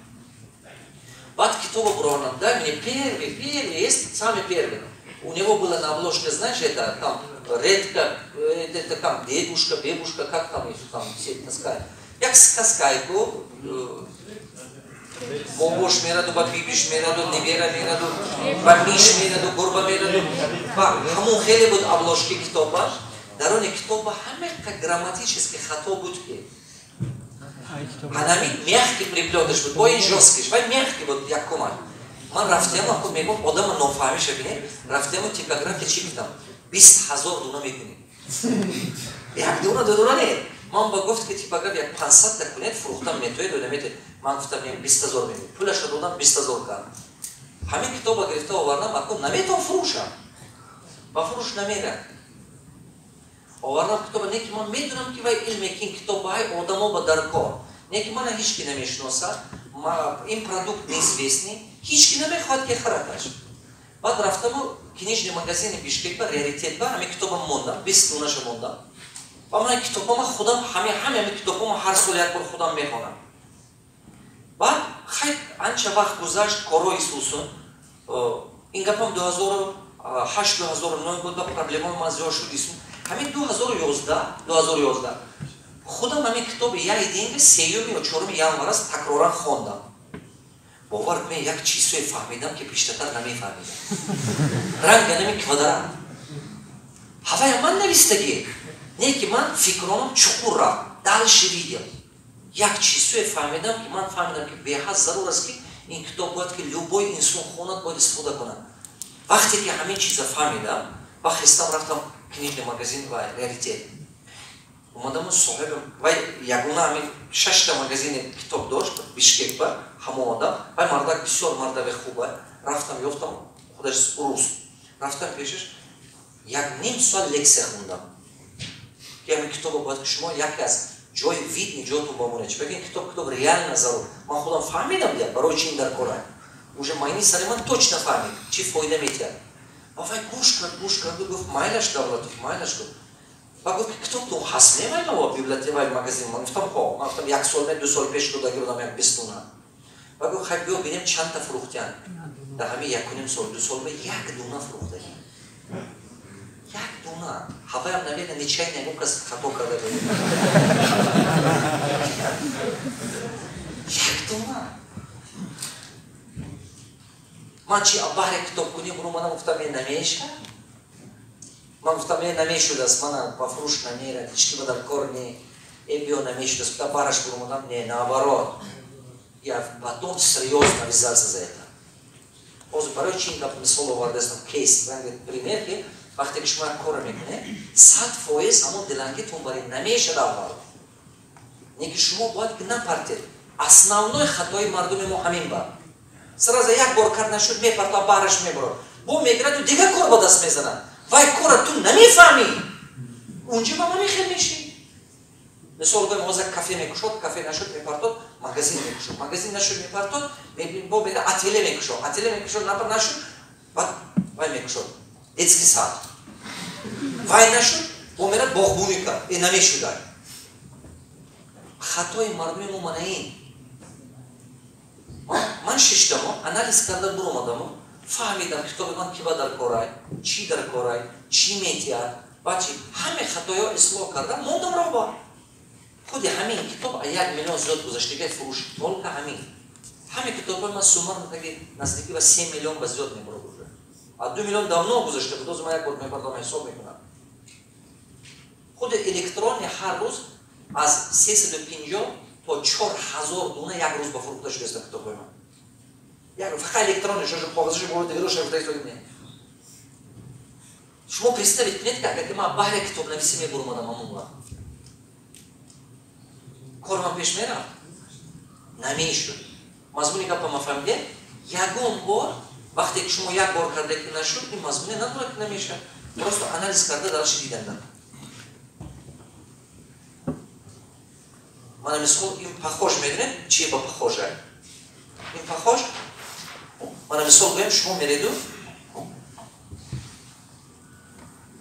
Баъд китоба буровардам, дай мне первый, первый, есть самый первый. У него было на обложке, знаешь, это там редко, это там дедушка, бабушка, как там их там все таскают. Як сказкайку, бобош мераду, ба бибиш мераду, невера мераду, ба миш мераду, гурба мераду. Ба ҳамон хеле буд обложки китобаш. Дар оне китоба ҳамеқа грамматически хато буд ки. Ҳанами мягкий приплётыш буд, бо ин жёсткиш, вай мягкий буд якумаш. Ман рафтему, ако мегӯм, одама нофаҳмиша бинед, рафтему типография чӣ гуфтам? 20 000 дуна мекунем. Як дуна, ду дуна не. Ман ба гуфт ки типография 500 та кунед, фурӯхтам метоед ё наметоед. Ман гуфтам, не, 20 000 мекунем. Пулашро додам, 20 000 кардам. Ҳамин китоба гирифта овардам, ако наметавон фурӯшам. Ба фурӯш намерад. Овардам китоба, не ки ман медонам ки вай илме ки ин китоб ба ҳай одамо ба даркор. Не ки мана ҳеч ки намешиносад, ин продукт неизвестный, ҳеч ки намехоҳад ки харадаш. Баъд рафтаму книжный магазини Бишкек ба Раритет ба ҳамин китобам мондам, 20 дунаша мондам. Ва ман китобама худам ҳамин китобама ҳар сол як бор худам мехонам. Баъд хай анча вақт гузашт, корои сусун. Ин гапам 2008 2009 буд, ба проблемаи ман зиёд шуд исун. Ҳамин 2011 худам ҳамин китоби Я и деньги 3 ё 4 январ аст такроран хондам. Бовар кунед, як чизое фаҳмидам ки пештартар намефаҳмидам. Ранга нами квадрат. Ҳавая ман навистагӣ. Не ки ман фикронам чуқур рафт, дальше видел. Як чизое фаҳмидам ки ман фаҳмидам ки беҳад зарур аст ки ин китоб бояд ки любой инсон хонад, бояд истифода кунад. Вақте ки ҳамин чиза фаҳмидам, ва хестам рафтам книжный магазин ва Раритет. Омадаму соҳибам, вай ягона ҳамин 6 магазини китоб дошт Бишкек ба, ҳамон одам, вай мардак бисёр мардави хуба. Рафтам ёфтам, худаш урус. Рафтам пешаш, як ним соат лексия хондам. Ки ҳамин китоба бояд ки шумо яке аз ҷои видни ҷотон бамонед. Чунки ин китоб реально зарур. Ман худам фаҳмидам дия, барои чи ин дар кора. Уже майни сари ман точно фаҳмид, чӣ фоида метиҳад. Ва вай гӯш кард, гуфт майлаш Давлатов, майлаш гуфт. Ва гуфт ки китоб ту ҳаст немайма библиотека вай магазин. Ман гуфтам хо, ман гуфтам як сол ме, 2 сол пеш додаги будам як 20 дуна. Ва гуфт хай биё бинем чандта фурӯхтиян. Дар ҳамин 1,5 сол, 2 сол ме як дуна фурӯхтагӣ. Як дуна. Ҳаваям наверное нечаянно ягон кас хато карда буд. Як дуна. Ман чи баҳри китобкунӣ буромадам, гуфтам е намеша. Ман гуфтам е намешудааст, мана ба фурӯш намерад, ҳеч ки ба дар кор не, е биё намешудааст. Гуфтам баҳраш буромадам, не, наоборот. Я потом серьёзно взялся за это. Ҳозир барои чи ин гап мисол овардаастам, кейс, пример ки вақте ки шумо як корро мекунед, 100% ҳамон дилангитон бари намешад аввал. Не ки шумо бояд ки напартед. Основной хатои мардуми мо ҳамин ба. Сразу як бор кар нашуд, мепарта, баҳраш мебарад. Бо мегирад, ту дигар кор ба даст мезанад. Вай кора ту намефаҳмӣ. Унҷо ба мамихел мешӣ. Мисол гӯем, ҳозир кафе мекушод, кафе нашуд, мепартод, магазин мекушод. Магазин нашуд, мепартод, бо мегирад, ателе мекушод. Ателе мекушод, нашуд, баъд вай мекушод. Детский сад. Вай нашуд, бо мерад боғбунӣ кард. Э намешудай. Хатои мардуми мо мана ин. Ман шиштамо, анализ карда буромадамо, фаҳмидам китоби ман ки ба дар корай, чӣ дар корай, чӣ метиҳад, ва чӣ. Ҳаме хатоё ислоҳ карда, мондам роҳба. Худи ҳамин китоб 1 миллион зиёд гузаштагӣ фурӯш, только ҳамин. Ҳаме китобҳои ман суммарно таги наздики ба 3 миллион ба зиёд мебурад уже. А 2 миллион давно гузашта буд, ҳозир ман як бор мебардам ҳисоб мекунам. Худи электронни ҳар рӯз аз 350 то 4000 дуна як рӯз ба фурӯхта шудааст китобҳои ман. Як рӯз фақат электронни, шошу коғазашо бурд дигаро шафта истоди не. Шумо представить кунед ки агар ки ман баҳри китобнависӣ мебурмадам ҳамон вақт, кор ман пеш мерафт? Намешуд. Мазмуни гапа ма фаҳмидед? Ягон бор вақте ки шумо як бор карда ки нашуд, ин мазмуне надорад ки намешавад. Просто анализ карда дальше дидан. Мана мисол ин похож медонед, чи ба похожа? Ин похож? Мана мисол гӯем, шумо мереду,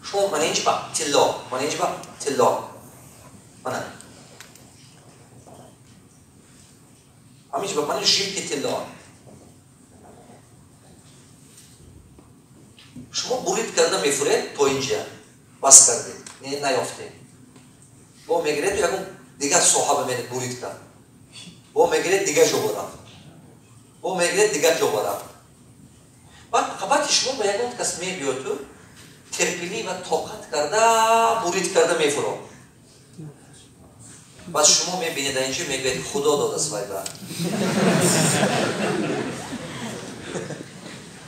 шумо мана инҷа ба тилло, мана инҷа ба тилло. Мана. Ҳаминҷа ба мана жилки тилло. Шумо бурид карда мефуред то инҷа, бас кардед, наёфтед. Бо мегиред ягон дигар соҳа бимеред бурид кард. Бо мегиред дигар ҷо рафт. Бо мегиред дигар ҷо рафт. Баъд қабати шумо ба ягон кас мебиёду терпелӣ ва тоқат карда бурид карда мефурод. Баъд шумо мебинед инҷо мегӯед Худо додааст вай ба.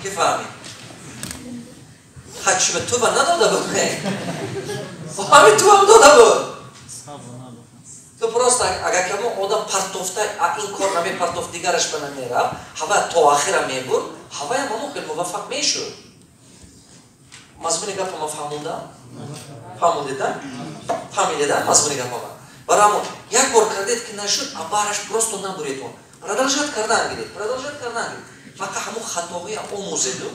Ки фаҳмид? Ҳачиба ту ба надода буд? Фаҳмид, ту ҳам дода буд. Ту просто агар камон одам партофта, ин кор намепартофт, дигараш ба намерафт, ҳава то охира мебурд, ҳаваям ҳамон хел муваффақ мешуд. Мазмуни гапама фаҳмондам? Фаҳмондеда? Фаҳмидеда мазмуни гапама? Барои як бор кардед ки нашуд, а бараш просто набуред он. Продолжать кардан гиред, продолжать кардан гиред. Фақат ҳамон хатоҳоя омӯзеду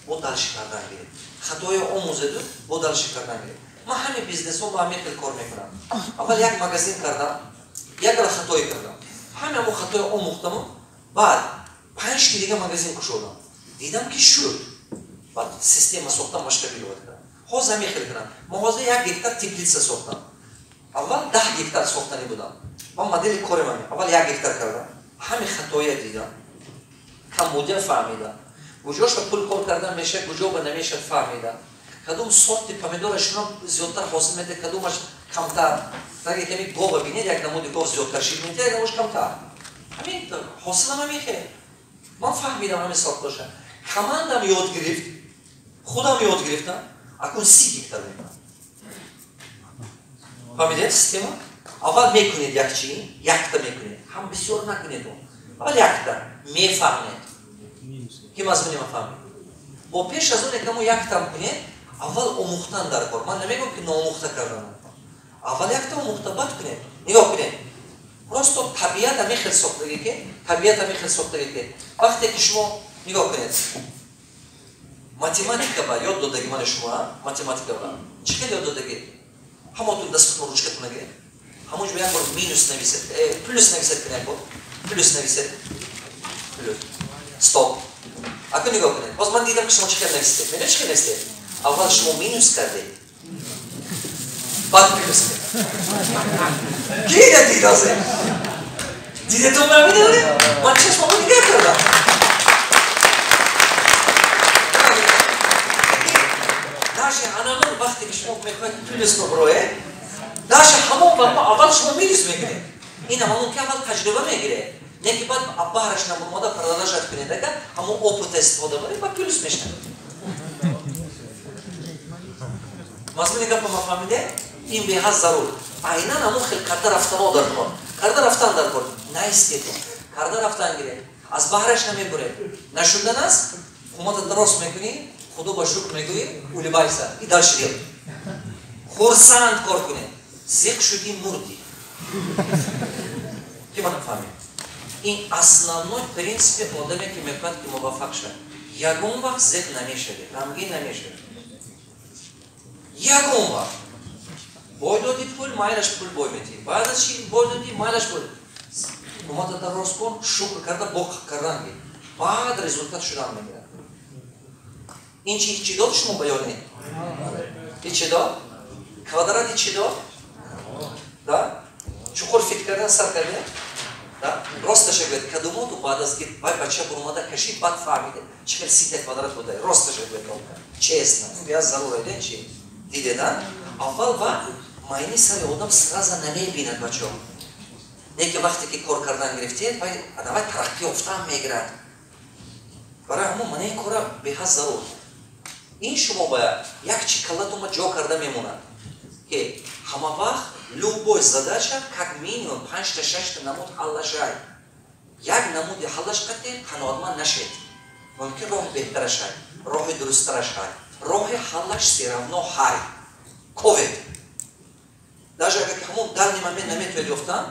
бо дальше кардан гиред. Хатоҳоя омӯзеду бо дальше кардан гиред. Ман ҳамин бизнесҳо бо ҳамин хел кор мекунам. Аввал як магазин кардам, як гала хатое кардам. Ҳамин ҳамон хатоя омӯхтаму, баъд 5 дига магазин кушодам. Дидам ки шуд. Баъд система сохтам, масштабировать кардам. Ҳозир ҳамин хел кардам. Ман ҳозир 1 гектар теплица сохтам. Аввал 10 гектар сохтанӣ будам. Ман модели кори ман аввал 1 гектар кардам. Ҳамин хатоя дидам. Камбудия фаҳмидам. Куҷош ба пул кор кардан мешавад, куҷо ба намешавад фаҳмидам. Кадом сорти помидора шумо зиёдтар ҳосил медиҳад, кадомаш камтар. Агар ками гова бинед, як намуди гов зиёдтар шир медиҳад, як намудаш камтар. Ҳамин ҳосилам ҳамин хел. Ман фаҳмидам ҳамин сортоша. Командам ёд гирифт, худам ёд гирифтам, акун 30 гектар мекунам. Фаҳмидед система? Аввал мекунед як чи, якта мекунед. Ҳам бисёр накунед он. Аввал якта мефаҳмед. Ки мазмуни ман фаҳмед? Бо пеш аз он якамо яктам кунед, аввал омӯхтан дар кор. Ман намегӯям ки ноомӯхта кардан. Аввал якта омӯхта, баъд кунед. Нигоҳ кунед. Просто табиат ҳамин хел сохтагӣ ки, табиат ҳамин хел сохтагӣ ки вақте ки шумо нигоҳ кунед, математика ба ёд додагӣ мани шумо, математика ба чӣ хел ёд додагӣ? Ҳамотун дастатон ручкатон нагиред. Ҳамон ҷо як бор минус нависед, плюс нависед кунед, як бор. Плюс нависед. Плюс. Стоп. Акун нигоҳ кунед. Боз ман дидам ки шумо чӣ хел нависед. Медонед чӣ хел нависед? Аввал шумо минус кардед, баъд плюс кардед. Ки ина дид ҳозир? Дидетон мамидонед? Ман чашмамо нигоҳ кардам. Даже анамон вақте ки шумо мехоҳед плюс биброед, даже ҳамон вақт аввал шумо минус мекунед. Ин ҳамон ки аввал таҷриба мегиред. Не ки баъд баҳраш набурмода продолжать кунед, агар ҳамон опыт истифода баред, баъд плюс мешавад. Мазмуни гапа ма фаҳмиде? Ин беҳад зарур. Айнан ҳамон хел карда рафтано дар кор. Карда рафтан дар кор. Наистетон. Карда рафтан гиред. Аз баҳраш намебуред. Нашудан аст, қумата рост мекунӣ, Худо ба шукр мегӯӣ, улыбайся и дальше делай. Хурсанд кор кунед. Зиқ шудӣ, мурдӣ. Ки ман фаҳмид? Ин основной принципи одаме ки мехоҳад ки муваффақ шавад. Ягон вақт зиқ намешавед, ғамгин намешавед. Ягон вақт. Бой додӣ пул, майлаш пул бой метиҳӣ. Баъд аз чи бой додӣ, майлаш бой. Қуматата рост кун, шукр карда, боқ кардан гир. Баъд результат шудан мегирад. Ин чи ҳичи дод шумо ба ё не? Ҳичи дод? Квадрат ҳичи дод? Да? Чуқур фикр кардан сар кардем? Да? Росташа гӯяд, кадумоту баъд аз ки вай бача буромада кашид, баъд фаҳмиде, чӣ хел сита квадрат буда. Росташа гӯяд, честно. Ин беҳад зарур айден чи? Диде, да? Аввал ва майни сари одам сразу намебинад бачаҳо. Не ки вақте ки кор кардан гирифтед, вай давай тараққӣ ёфтан мегирад. Барои ҳамон мана ин кора беҳад зарур. Ин шумо бояд як чи каллатонма ҷо карда мемонад, ки ҳама вақт любой задача как минимум 5-6 намуд ҳаллашай. Як намуди ҳаллаш қатъи қаноатманд нашед. Мумкин роҳи беҳтарашай, роҳи дурусттарашай, роҳи ҳаллаш всё равно ҳай. Ковед. Даже агар ки ҳамон данный момент наметавонед ёфтан,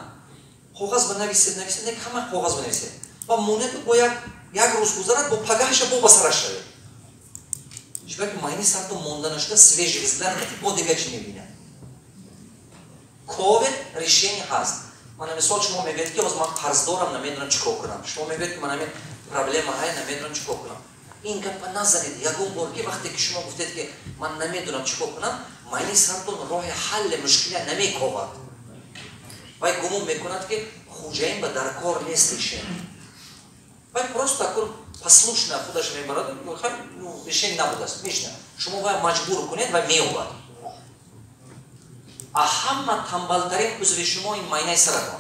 коғаз ба нависед, нависед, не ҳама коғаз ба нависед. Ва монед бо як рӯз гузарад, бо пагаҳаша бо ба сараш шавед. Чунки майни сарто монда нашуда свежий взгляд бо дигар чӣ мебинад. Ковед решение ҳаст. Мана мисол шумо мегӯед ки ҳозир ман қарздорам, намедонам чӣ кор кунам. Шумо мегӯед ки ман ҳамин проблема ҳай, намедонам чӣ кор кунам. Ин гапа назанед ягон бор, ки вақте ки шумо гуфтед, ки ман намедонам чӣ кор кунам, майни сартон роҳи ҳалли мушкилия намековад. Вай гумон мекунад, ки хӯҷаин ба дар кор нест решение. Вай просто акун послушно худаш мебарад, решение набудааст, мешна. Шумо вай маҷбур кунед, вай меёбад. А ҳама тамбалтарин узви шумо ин майнаи саратон.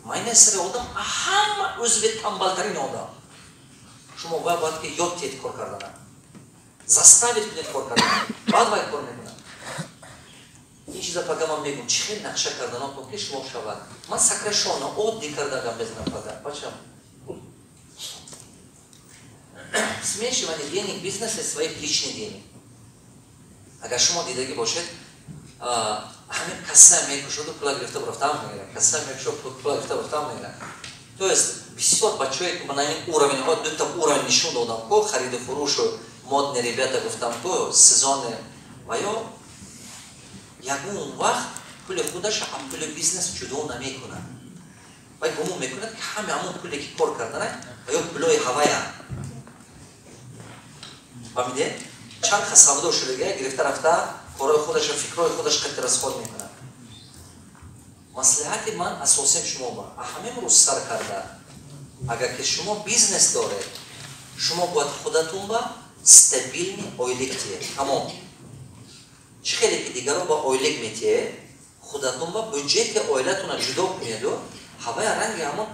Майнаи сари одам ҳама узви тамбалтарин одам. Шумо вай бояд ки ёд тиҳед кор кардана, заставить кунед кор кардана, баъд вай кор мекунад. Ин чиза пага ман мегӯм, чӣ хел нақша карданотон ки шумо шавад. Ман сокращённо, оддӣ карда гап мезанам пага, бачам. Смешивание денег бизнеса и своих личных денег. Агар шумо дидагӣ бошед, ҳамин касса мекушоду, пула гирифта бурафтам мегирад, касса мекушод, пула гирифта бурафтам мегирад. То есть бисёр бачаҳое, ки ман ҳамин уровень ҳо, дута уровень нишон додам ко, хариду фурӯшу модные ребята гуфтам ко, сезонные, ва ё ягон вақт пули худаша аз пули бизнес ҷудо намекунад. Вай гумон мекунад, ки ҳаме ҳамон пуле, ки кор кардана, ва ё пулои ҳавая. Фаҳмиде? Чанд ха савдо шудага, гирифта рафта корои худаша, фикрҳои худаш қатъи расход мекунад. Маслиҳати ман асосиам шумо ба ҳамин рӯз сар карда, агар ки шумо бизнес доред, шумо бояд худатон ба стабильный ойлик тиҳед, тамом. Чӣ хеле ки дигаро ба ойлик метиҳед, худатон ба бюджети оилатона ҷудо кунеду ҳавая ранги ҳамон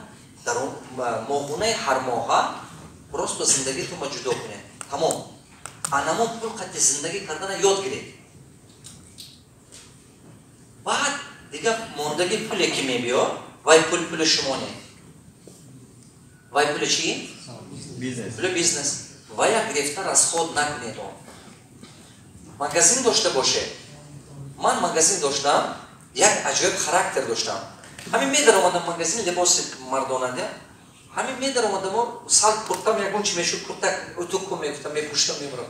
дар моҳунаи ҳармоҳа просто зиндагитон ба ҷудо кунед, тамом. Анамон пул қатъи зиндагӣ кардана ёд гиред. Баъд дигар мондагӣ пуле, ки мебиёд, вай пул пули шумо не, вай пули чӣ? Пули бизнес. Вая гирифта расход накунед. Он магазин дошта бошед. Ман магазин доштам, як аҷоиб характер доштам. Ҳамин медаромадам магазин либоси мардонада, ҳамин медаромадамо, сал куртам ягон чи мешуд, куртак утук кун мегуфтам, мепӯштам, мебурам.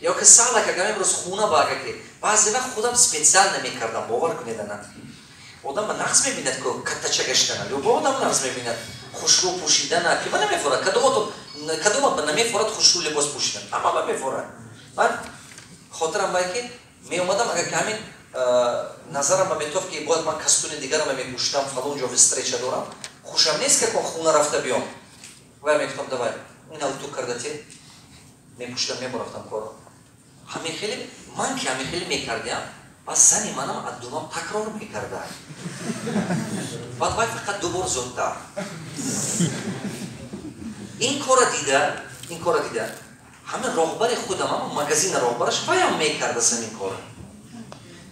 Ё ки салак агар имрӯз хуна ба, ага ки баъзе вақт худам специально мекардам, бовар кунед, ана одам ба нағз мебинад ко каттача гаштана, любой одам нағз мебинад хушрӯ пӯшидана, ки ба намефорад, кадомото кадома ба намефорад хушрӯ либос пӯшидан, ҳама ба мефорад. Ман хотирам бай, ки меомадам, агар ки ҳамин назарам ба метофт, ки бояд ман костюми дигарама мепӯшидам, фалон ҷо встреча дорам, хушам нест, ки кон хуна рафта биём, вай мегуфтам: «Давай, ина утюг кардати», мепӯшидам, мебурафтам корро. Ҳамин хеле ман ки ҳамин хеле мекардиам, баъд зани манам аз думам такрор мекарда, баъд вай фақат ду бор зудтар. Ин кора дида, ҳамин роҳбари худам, ама магазина роҳбараш, ваям мекардас ҳамин кора.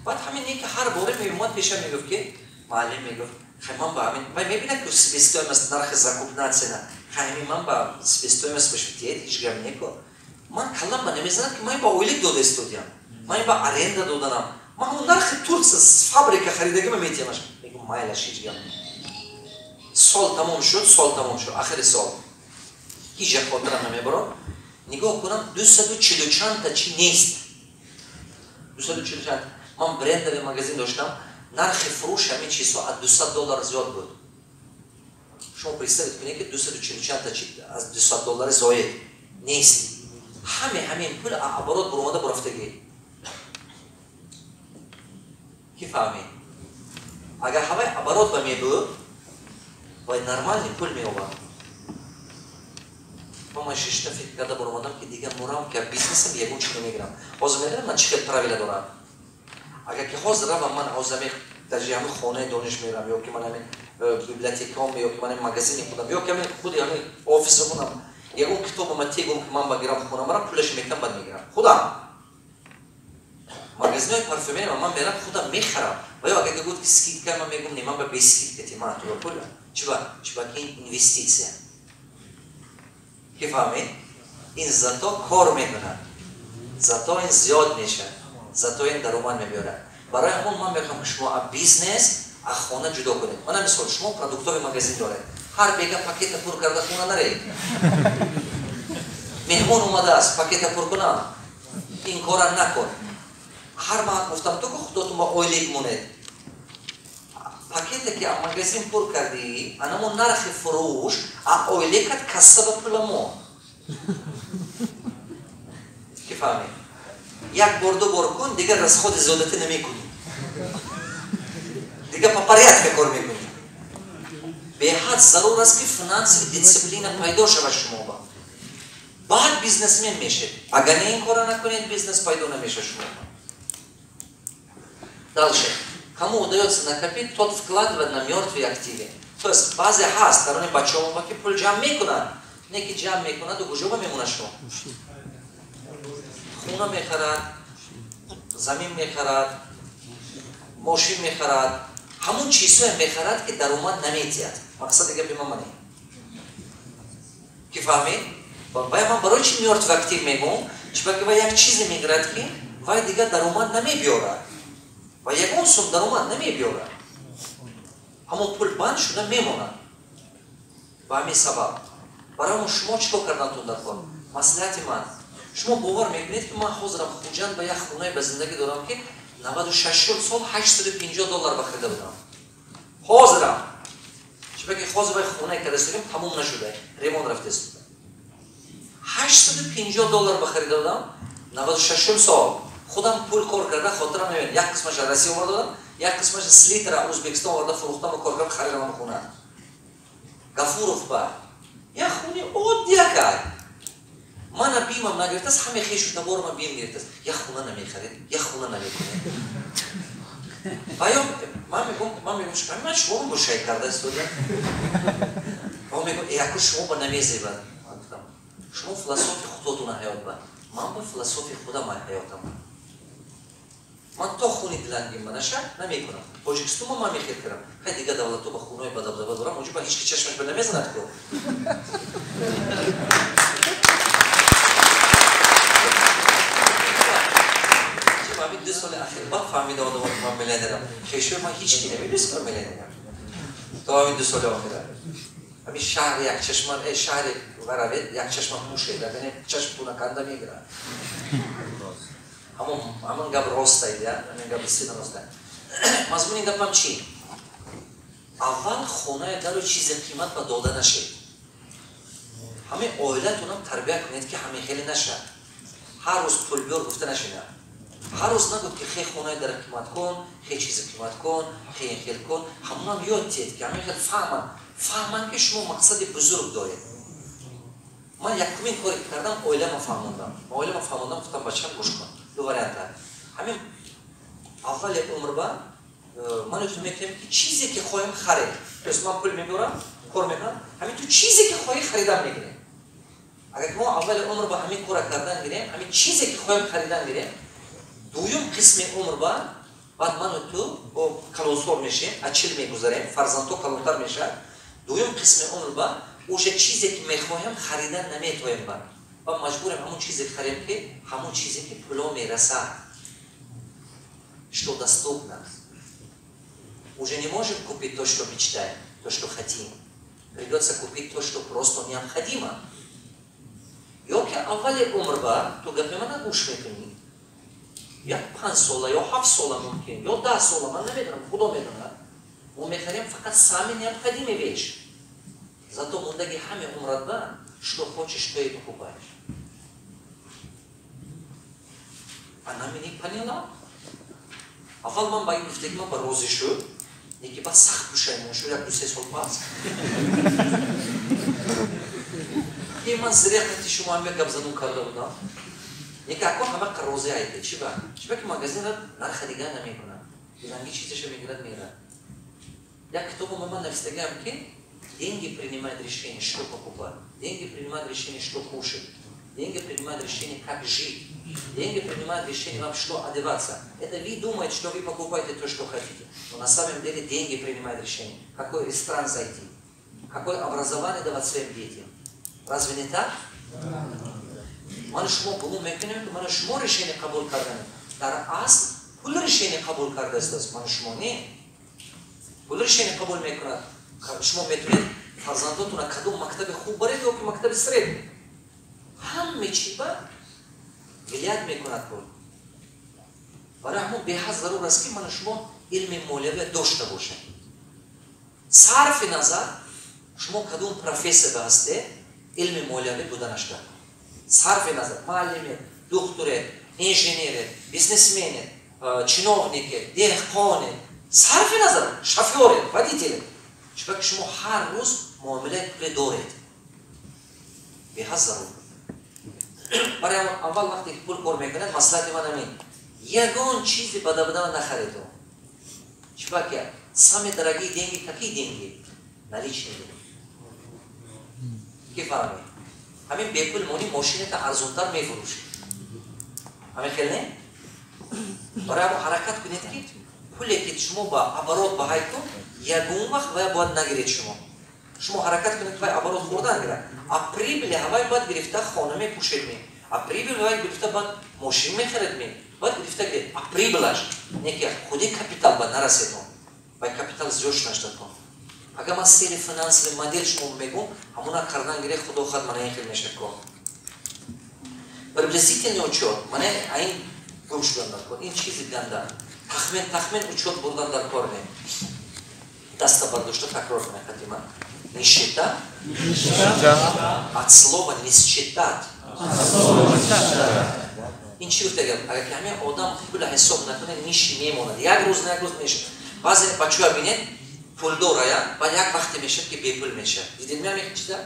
Баъд ҳамин не ки ҳар боре меомад пешам, мегуфт, ки муаллим, мегуфт, хай ман ба ҳамин, вай мебинад, ки себестоимость, нархи закупная цена, хай ҳамин ман ба себестоимость бошед, ҳеҷ гап неко. Ман каллам ба намезанад, ки ман ба ойлик дода истодиям, ман ба аренда доданам, ман ҳамон нархи турса фабрика харидагима метиҳамаш. Мегум: «Майлаш, ҳеҷ гап не». Сол тамом шуд, сол тамом шуд, ахири сол, ҳеҷ як хотирам намебарад, нигоҳ кунам, 240 чандта чи нест, 240 чанд. Ман брендовый магазин доштам, нархи фурӯши ҳамин чизҳо аз 200 доллар зиёд буд. Шумо представить кунед, ки 240 чандта чи аз 200 доллари зоид нест. Ҳаме ҳамин пул оборот буромада бурафтагӣ. Ки фаҳмед, агар ҳавай оборот ба мебуд, вай нормальный пул меовард. Ман шишта фикр карда буромадам, ки дигар мурам, ки бизнесам ягон чи намегирам. Ҳозир медонам, ман чӣ хел правила дорам. Агар ки ҳозир равам, ман ҳозир ҳамин даже ҳамин хонаи дониш мерам, ё ки ман ҳамин библиотекаом, ё ки ман ҳамин магазини худам, ё ки ҳамин худи ҳамин офиси худам, ягон китобама тегум, ки ман ба гирам, хона барам, пулашо метам, баъд мегирам. Худам магазинои парфюмерия ман мерам, худам мехарам. Ва ё агар ки гуфт, ки скидка, ман мегум: «Не, ман ба без скидка ти, ман туро пула чиба чиба ки ин инвеститсия». Ки фаҳмед, ин зато кор мекунад, зато ин зиёд мешавад, зато ин даромад мебиёрад. Барои ҳамон ман мехоҳам, ки шумо аз бизнес аз хона ҷудо кунед. Мана мисол, шумо продуктовый магазин доред, ҳар бега пакета пур карда хона наред. Меҳмон омадааст, пакета пур кунам, ин кора накун. Ҳар маҳ гуфтам ту, ки худотон ба ойлик монед. Пакете ки аз магазин пур кардӣ, анамо нархи фурӯш а ойликат касса ба пула мо. Ки фаҳмед? Як бор, ду бор кун, дигар расходи зиёдатӣ намекунӣ, дигар по порядка кор мекунӣ. Беҳад зарур аст, ки финансовый дисциплина пайдо шавад шумо ба, баъд бизнесмен мешед. Агар не, ин кора накунед, бизнес пайдо намешад шумо. Дальше. Кому удается накопить, тот вкладывает на мертвые активы. То есть баъзе ҳаст дарони бачаҳо, ки пул ҷамъ мекунад, не ки ҷамъ мекунаду куҷоба мемонад? Шумо хона мехарад, замин мехарад, мошин мехарад, ҳамун чизҳое мехарад, ки даромад наметиҳад. Мақсади гапи ман мане, ки фаҳмед? Вай ман барои чи мёртвый актив мегӯм? Чунки вай як чизе мегирад, ки вай дигар даромад намебиёрад ва ягон сум даромад намебиёрад, ҳамон пул банд шуда мемонад. Ба ҳамин сабаб барои шумо чӣ кор кардантон дар кор? Маслиҳати ман: шумо бовар мекунед, ки ман ҳозирам Хуҷанд ба як хонае ба зиндагӣ дорам, ки 96 сол 850 доллар ба харида будам. Ҳозирам, чунки ҳозир вай хонае кардастагим тамом нашуда, ремонт рафтаистода. 850 доллар ба харида будам 96 сол, худам пул кор карда. Хотирам намеяд, як қисмаша Россия оварда будам, як қисмаша Селитра Ӯзбекистон оварда фурӯхтаму кор кардам, харидам хона. Гафуров ба як хони оддиякай. Мана бимам нагирифтааст, ҳаме хешу таборума бим гирифтааст: як хона намехаред, як хона намекунед. Ва ё ман мегӯм, ман шуморо мушай карда истода. Ва мегӯм, яку шумо ба намезебад. Ман гуфтам, шумо философи худотуна ҳаёт ба, ман ба философи худам ҳаётам. Ман то хуни дилангим ба наша намекунам. Тоҷикистонма ман мехел кардам, хай, дигар давлатҳо ба хунои бадабдаба дорам, онҷо ба ҳеч ки чашмаш ба намезанад ку. Ҳамин 2 соли ахир баъд фаҳмида одамон, ки ман миллионерам. Хешои ман ҳеч ки намедонист, ки ман миллионерам, то ҳамин 2 соли охира. Ҳамин шаҳри якчашма, шаҳри варавед, якчашма пӯшед, агар чашмтуна канда мегирад. Ҳамон гап роста, ҳамин гап сина роста. Мазмуни гапам чӣ? Аввал хонаи дару чизе қимат ба дода нашед. Ҳамин оилатонам тарбия кунед, ки ҳамин хеле нашад. Ҳар рӯз пул биёр гуфта нашинад. Ҳар рӯз нагӯд, ки хе хонаи дара қимат кун, хе чизе қимат кун, хе ин хел кун. Ҳамонам ёд диҳед, ки ҳамин хел фаҳманд, фаҳманд, ки шумо мақсади бузург доред. Ман якумин коре ки кардам, оилама фаҳмондам. Оилама фаҳмондам, гуфтам: «Бачам, гӯш кун, ду варианта. Ҳамин аввали умр ба ман ту мекунем, ки чизе ки хоҳем харед. То есть ман пул мебиёрам, кор мекунам, ҳамин ту чизе ки хоҳӣ харидан мегирем». Агар ки мо аввали умр ба ҳамин кора кардан гирем, ҳамин чизе ки хоҳем харидан гирем, дуюм қисми умр ба баъд ману ту калонсол мешем, аз 40 мегузарем, фарзандҳо калонтар мешавад, дуюм қисми умр ба уже чизе ки мехоҳем харидан наметоем ба ва маҷбурем ҳамон чизе харем, ки ҳамон чизе ки пуло мерасад, что доступно. Уже не можем купить то, что мечтаем, то, что хотим. Придется купить то, что просто необходимо. Ё ки аввали умр ба ту гапи мана гӯш мекунӣ, як 5 сола ё 7 сола мумкин, ё 10 сола, ман намедонам, Худо медонад, мо мехарем фақат самый необходимый вещь. Зато мондаги ҳаме умрат ба что хочешь, то и покупаешь. Она меня поняла. Аввал ман ба ин гуфтаги ман ба розӣ шуд, неки баъд сахт пушаймон шуд як ду се сол пас, ки ман зря қати шумо ҳам як гап занун карда будам. Неки ако ҳама розӣ айде. Чиба? Чиба ки магазинра нарха дигар намекунад, диланги чизаша мегирад, мерад. Як китобо ман навистагиам, ки деньги принимают решение, что покупать, деньги принимают решение, что кушать, деньги принимают решение, как жить, деньги принимают решение вам, что одеваться. Это вы думаете, что вы покупаете то, что хотите, но на самом деле деньги принимают решение, в какой ресторан зайти, какое образование давать своим детям. Разве не так? Ман шумо гумон мекунем, ки мана шумо решение қабул карданем. Дар асл пул решение қабул кардааст, мана шумо не. Пул решение қабул мекунад. Шумо метавонед фарзандотона кадом мактаби хуб баред ё ки мактаби средний. Ҳаме чи ба влиять мекунад пул. Барои ҳамон беҳад зарур аст, ки мана шумо илми молиявия дошта бошед. Сарфи назар шумо кадом профессия ба ҳастед, илми молиявӣ буданаш дар. Сарфи назар, муаллимед, духтуред, инженеред, бизнесменед, чиновникед, деҳқонед, сарфи назар, шофёред, водителед. Чунки шумо ҳар рӯз муомилаи пуле доред. Беҳад зарур. Барои аввал вақте ки пул кор мекунед, маслиҳати ман ҳамин: ягон чизи бадабадава нахаред. Чунки самые дорогие деньги какие деньги? Наличные деньги. Ки фаҳмед? Ҳамин бепул монӣ мошинета арзонтар мефурӯшед. Ҳамин хел не? Барои ҳамон ҳаракат кунед, ки пуле ки шумо ба оборот баҳай кун, ягон вақт вая бояд нагиред шумо. Шумо ҳаракат кунед, вай оборот хӯрдан гирад. А прибыли ҳавай бояд гирифта хона мепӯшед ме. А прибыль вай гирифта баъд мошин мехаред ме. Бояд гирифта гиред. А прибылаш не ки худи капитал ба нарасед он. Вай капитал зиёд шунаштад кун. Агар ман сели финансовый модель шумо мегӯм, ҳамона кардан гире, худо хад мана ин хел мешад кор. Приблизительный учет, мана айн гум шудан дар кор. Ин чизи ганда. Тахмин тахмин учет бурдан дар кор не. Даста бардошта такрор кунед хатима. Нищета от слова не считать. Ин чӣ гуфта гап? Агар ки ҳамин одам пула ҳисоб накунад, нищий мемонад. Як рӯз на як рӯз мешавад. Баъзе бачаҳо бинед, пулдорая, баъд як вақте мешавад, ки бепул мешавад. Дидед ми ҳамин чиза?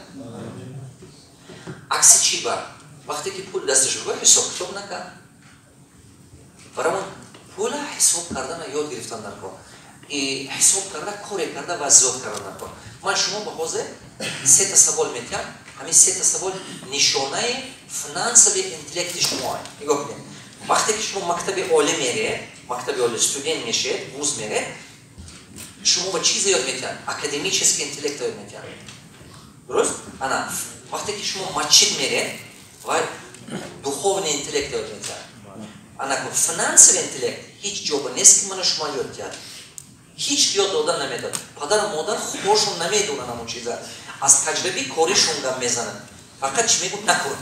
Акси чӣ ба? Вақте ки пул дасташ буд, ҳисоб китоб накард. Барои пула ҳисоб кардана ёд гирифтан дар кор. И ҳисоб карда, коре карда ва зиёд кардан дар кор. Ман шумо ба ҳозир сета савол метиҳам. Ҳамин сета савол нишонаи финансовый интеллекти шумо. Нигоҳ кунед. Вақте ки шумо мактаби олӣ меред, мактаби олӣ студент мешед, вуз меред, шумо ба чизе ёд метиҳанд? Академический интеллект ёд метиҳанд. Дуруст? Ана, вақте ки шумо масҷид меред, вай духовный интеллект ёд метиҳанд. Ана, финансовый интеллект ҳеҷ ҷо ба нест, ки мана шумо ёд диҳад. Ҳеҷ ёд додан наметавад. Падару модар худошон намедонанд ҳамон чиза. Аз таҷрибаи коришон гап мезананд. Фақат чӣ мегӯ? Накун.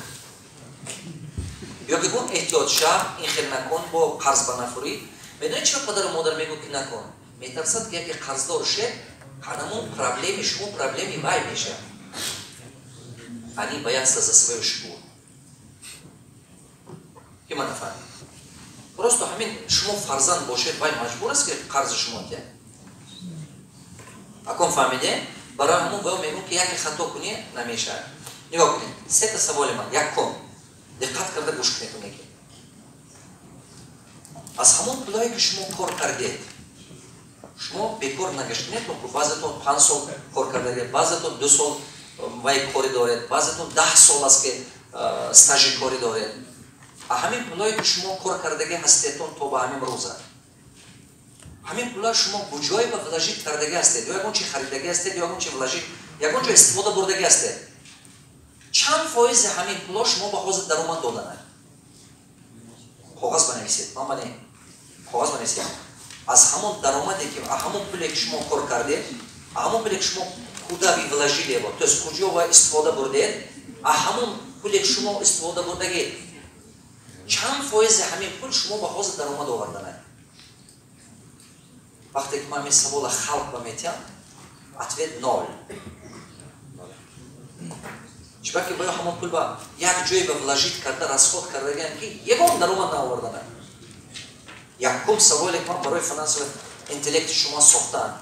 Ё бигӯ эҳтиёт шав, ин хел накун, бо қарз ба нафурӣ. Медонед, чиро падару модар мегӯ ки накун? Метарсад, ки яке қарздор шед, ҳанамон проблеми шумо проблеми вай мешавад. Они боятся за свою шкуру. Ки ман нафаҳмид? Просто ҳамин шумо фарзанд бошед, вай маҷбур аст, ки қарзи шумо диҳад. Акон фаҳмиде? Барои ҳамон вай мегӯм, ки яке хато кунӣ, намешавад. Нигоҳ кунед. Сета саволи ман. Якум. Диққат карда гӯш кунед унеки. Аз ҳамон пулое ки шумо кор кардед, шумо бекор нагаштед, баъзетон 5 сол кор кардагед, баъзетон 2 сол вай кори доред, баъзетон 10 сол аст, ки стажи кори доред. А ҳамин пулое ки шумо кор кардагӣ ҳастедтон то ба ҳамин рӯза, ҳамин пула шумо куҷое ба вложить кардагӣ ҳастед, ё ягон чи харидагӣ ҳастед, ё ягон чи вложить, ягон ҷо истифода бурдагӣ ҳастед, чанд фоизи ҳамин пуло шумо ба ҳозир даромад доданад? Коғаз банависед, ман бане коғаз банависед. Аз ҳамон даромаде ки, ҳамон пуле ки шумо кор кардед, ҳамон пуле ки шумо куда вы вложили его, то есть куҷо ва истифода бурдед, а ҳамон пуле ки шумо истифода бурдагед, чанд фоизи ҳамин пул шумо ба ҳозир даромад оварданад? Вақте ки ман ҳамин савола халқ ба метиҳам, ответ ноль. Чунки боё ҳамон пул ба як ҷое ба вложить карда, расход кардагиам, ки ягон даромад наоварданад. Якум саволе ки ман барои финансовый интеллекти шумо сохтаам.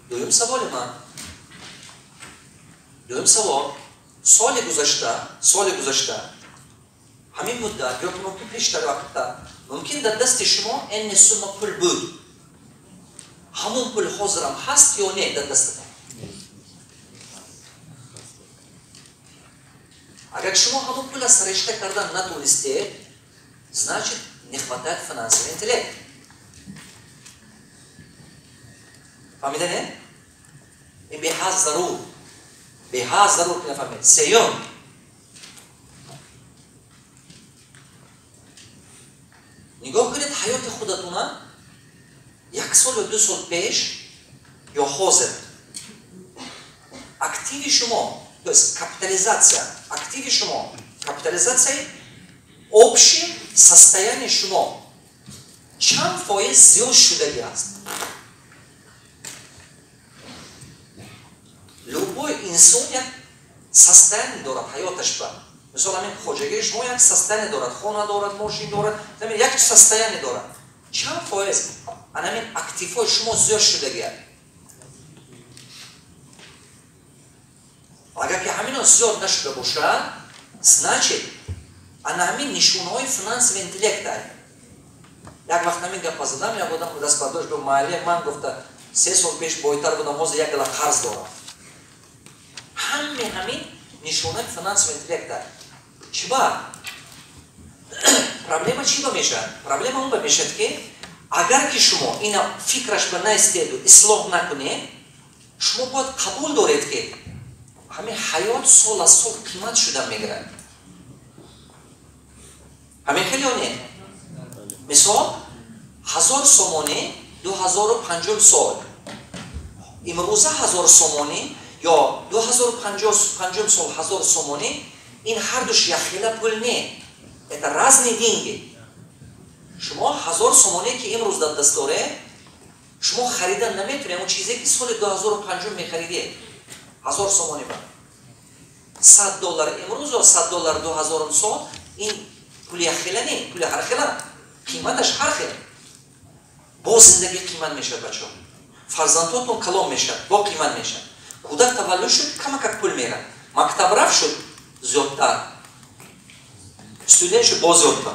Дуюм саволи ман, дуюм савол: соли гузашта, соли гузашта ҳамин муддат ё мумкин пештар вақта, мумкин дар дасти шумо энни сумма пул буд, ҳамон пул ҳозирам ҳаст ё не дар дастатон? Агар шумо ҳамон пула саришта кардан натонистед, значит, не хватает финансовый интеллект. Фаҳмида не? Ин беҳад зарур, беҳад зарур ки нафаҳмед. Сеюм. Нигоҳ кунед ҳаёти худатона як сол ё 2 сол пеш ё ҳозир. Активи шумо, то есть капитализация активи шумо, капитализатсияи общий состояние шумо чанд фоиз зиёд шудагӣ аст? Любой инсон як состояние дорад ҳаёташ ба Мисол, ҳамин хоҷагии шумо як состояние дорад, хона дорад, мошин дорад, як состояние дорад. Чанд фоиз анамин активҳои шумо зиёд шудагиад? Агар ки ҳамино зиёд нашуда бошад, значит, ана ҳамин нишонаҳои финансовый интеллект. Як вақт ҳамин гапа задам, як одам даст бардошт, гуфт: «Маъле, ман, гуфта, 3 сол пеш бойтар будам, ҳозир як гала қарз дорам». Ҳаме ҳамин нишонаи финансовый интеллект. Чиба проблема, чӣ ба мешавад? Проблема он ба мешавад, ки агар ки шумо ина фикраш ба наистеду ислоҳ накунед, шумо бояд қабул доред, ки ҳамин ҳаёт сол аз сол қимат шуда мегирад. Ҳамин хел ё не? Мисол, 1000 сомонӣ 2005 сол, имрӯза 1000 сомонӣ ё 2055 сол 1000 сомонӣ, ин ҳардуш якхела пул не, это разные деньги. Шумо 1000 сомоние ки имрӯз дар даст доред, шумо харидан наметавонед он чизе, ки соли 2005 мехаридед. 1000 сомонӣ ба 100 доллар имрӯз ё 100 доллар 2000-ум сол, ин пули якхела не, пули ҳархела, қиматаш ҳар хел. Боз зиндагӣ қимат мешавад, бачаҳо. Фарзандҳотон калон мешавад, бо қимат мешавад. Кӯдак таваллуд шуд, камакак пул мерад, мактаб рафт, шуд зиёдтар, студент шуд, боз зиёдтар.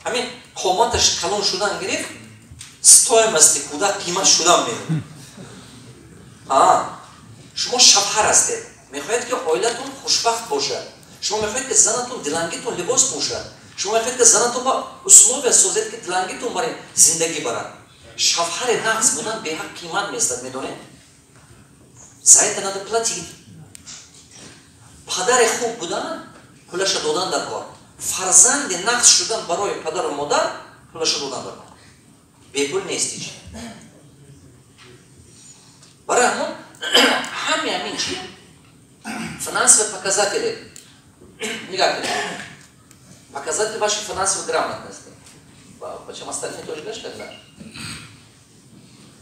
Ҳамин қоматаш калон шудан гирифт, стоимости кӯдак қимат шудан мерад. Шумо шавҳар ҳастед, мехоҳед, ки оилатон хушбахт бошад. Шумо мехоҳед, ки занатон дилангитон либос пӯшад. Шумо мехоҳед, ки занатон ба условия созед, ки дилангитон барои зиндагӣ барад. Шавҳари нағз будан беҳақ қимат местад, медонед? За это надо платить. Падари хуб будан пулаша додан дар кор, фарзанди нағз шудан барои падару модар пулаша додан дар кор. Бепул нест ҳеч. Барои ҳамон ҳами ҳамин чи финансовые показатели нигоҳ кунед, показатели вашей финансовой грамотности. Почему остальные тоже дашь когда?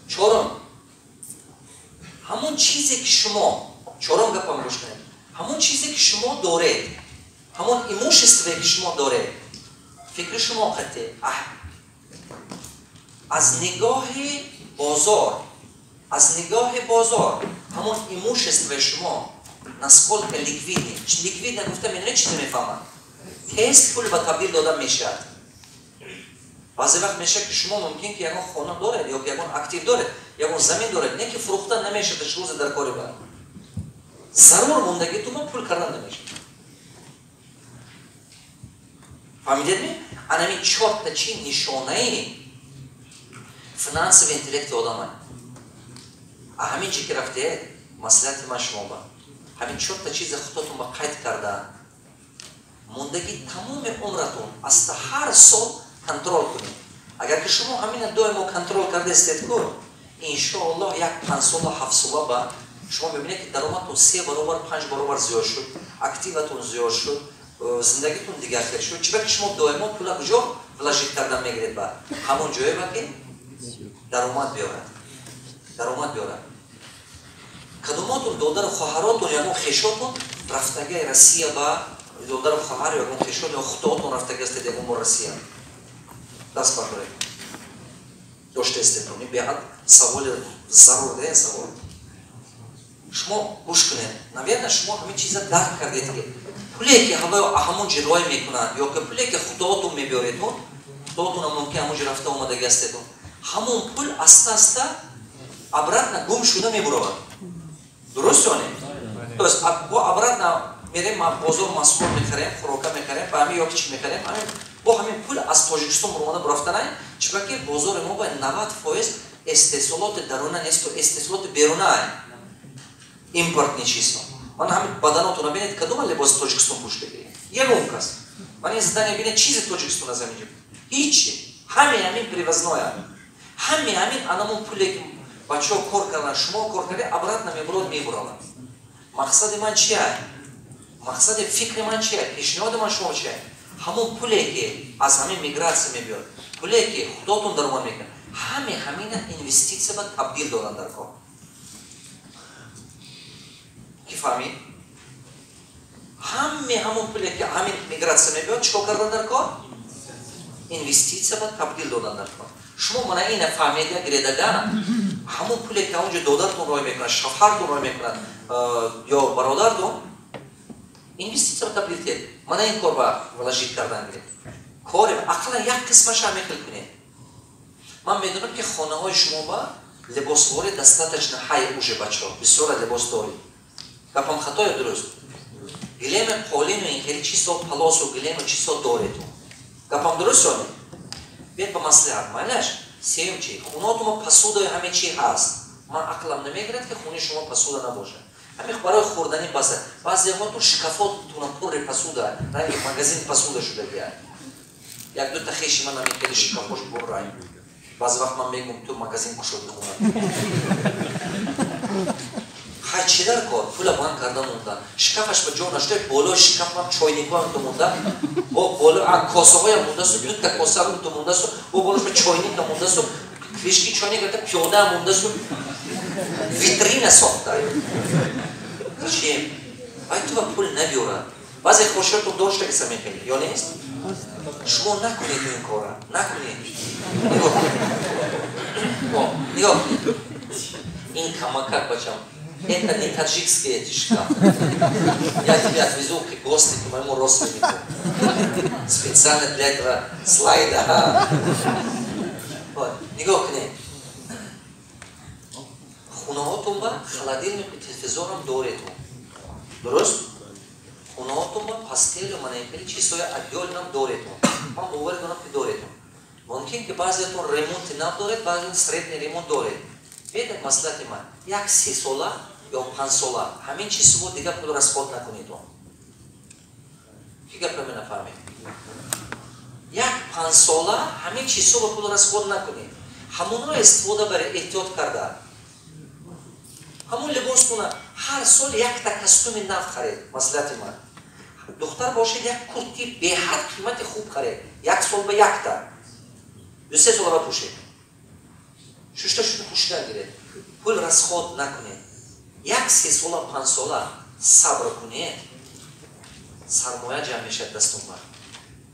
Чорум, ҳамон чизе, ки шумо, чорум гапам гӯш кунед, ҳамон чизе, ки шумо доред, ҳамон имуществе, ки шумо доред, фикри шумо қатъи аз нигоҳи бозор, аз нигоҳи бозор ҳамон имуществои шумо насколько ликвидный. Ликвидный гуфта медонед, чизе мефаҳмад? Тез пул ба табдил дода мешавад. Баъзе вақт мешавад, ки шумо мумкин ки ягон хона доред ё ки ягон актив доред, ягон замин доред, не ки фурӯхта намешавад, рӯзе дар кори ба зарур мондагитuma пул кардан намешавад. Фаҳмидед ми? Анами чорта чи нишонаи финансовый интеллекти одамай. А ҳамин чи ки рафтед, маслиҳати ман шумо ба ҳамин чорта чиза худотон ба қайд карда, мондагӣ тамоми умратон аста ҳар сол контрол кунед. Агар ки шумо ҳамина доимо контрол кардаистед ку, иншоаллоҳ, як 5 сола, 7 сола ба шумо мебинед, ки даромадтон се баробар, панҷ баробар зиёд шуд, активатон зиёд шуд, зиндагитон дигар хел шуд. Чиба ки шумо доимо пула куҷо вложить кардан мегиред? Ба ҳамон ҷое ба ки даромад биёрад, даромад биёрад. Кадомотон додару хоҳаротон, ягон хешотон рафтагаи Россия ба, додару хоҳар, ягон хешот ё худотон рафтага ҳастед ягон бор Россия, даст бардоред. Доштаистедон? Беҳад саволи зарур да савол. Шумо гӯш кунед, наверно, шумо ҳамин чиза дарк кардед, ки пуле, ки ҳаваё ҳамон ҷи рой мекунанд, ё ки пуле, ки худоотон мебиёредон, худоотонам мумкин ҳамон ҷи рафта омадаги ҳастедон, ҳамон пул аста аста обратно гум шуда мебуравад. Дуруст ё не? То есть бо обратно мерем бозор, маҳсулот мехарем, хӯрока мехарем, ба ҳамин ё ки чӣ мехарем, ҳамин бо ҳамин пул аз Тоҷикистон буромада бурафтанай. Чунки бозори мо ба 90% истеҳсолоти даруна несту, истеҳсолоти берунаа, импортный чизҳо. Ман ҳамин баданотона бинед, кадома либоси Тоҷикистон пӯшидагӣ? Ягон кас. Ман ин задание, бинед, чизи Тоҷикистон аз ҳамин ҷо ҳичи, ҳаме ҳамин привозное. Ҳаме ҳамин анамон пуле, ки бачаҳо кор кардан, шумо кор карда, обратно мебурод, мебуралад. Мақсади ман чия? Мақсади фикри ман чия? Пешниҳоди ман шумо чия? Ҳамон пуле, ки аз ҳамин мигратсия мебиёд, пуле, ки худотон даромад мекунад, ҳаме ҳамина инвеститсия ба табдил доданд дар кор. Ки фаҳмид? Ҳаме Ҳамаи ҳамон пуле ки ҳамин мигратсия мебиёд, чӣ кор кардан дар кор? Инвеститсия ба табдил додан дар кор. Шумо мана ина фаҳмеда гиредагана, ҳамон пуле ки онҷо додатон рой мекунад, шавҳартон рой мекунад ё бародартон, инвеститсия ба табдил диҳед. Мана ин кор ба вложить кардан гиред. Коре ақаллан як қисмаша ҳамин хел кунед. Ман медонам, ки хонаҳои шумо ба либосворӣ достаточно ҳай уже, бачаҳо бисёра либос доред. Гапам хато ё дуруст? Гилеми қолину ин хели чизҳо, палосу гилему чизҳо доред. Гапам дуруст ё не? Биед ба маслиҳат, майлаш. Сеюм чи? Хонаотума посудаи ҳаме чи ҳаст. Ман ақлам намегирад, ки хонаи шумо посуда набошад. Ҳамин барои хӯрданӣ баса. Баъзеҳотун шкафотуна пурри посуда, ранги магазин посуда шудагия. Як дута хеши ман ҳамин хели шкафош пуррай. Баъзе вақт ман мегӯм, ту магазин кушоди хона. Ҳай, чӣ дар кор? Пула банк карда монда. Шкафаш ба ҷо нашуда, болои шкафам чойникҳоам ту монда, бо боло косаҳоям мондасу, дута косаам ту мондасу, бо болош ба чойника мондасу, крышки чойник гирифта пиёдаам мондасу, витрина сохта. Зачем? Ай ту ба пул набиёрад. Баъзе хошиётон дошта киса мехелӣ, ё нест? Шумо накунед ин кора, накунед. Нигоҳ кунед. Нигоҳ кунед. Ин камакак, бачам. Это не таджикские эти шкафы. Я тебя отвезу к гости, к моему родственнику. Специально для этого слайда. Вот. Нигоҳ кунед. Хонаҳотон ба холодильник, телевизорам доретон. Дуруст? Хонаҳотон ба постелю, мана ин хели чизҳои отдельно ам доретон. Ман боварӣ дорам, ки доретон. Мумкин ки баъзеятон ремонти нав доред, баъзеятон средний ремонт доред. Бедак маслиҳати ман, як 3 сола ё 5 сола ҳамин чизҳо дигар пул расход накунед. Ки гапа нафаҳмед? Як 5 сола ҳамин чизҳо ба пул расход накунед, ҳамонро истифода баред эҳтиёт карда. Ҳамон либостона ҳар сол якта костюми нав харед, маслиҳати ман. Духтар бошед, як куртки беҳад қимати хуб харед, як сол ба якта, ду-се сола ба пӯшед, шушта шуда пӯшидан гиред. Пул расход накунед. Як 3 сола, 5 сола сабр кунед, сармоя ҷамъ мешавад дастон ба,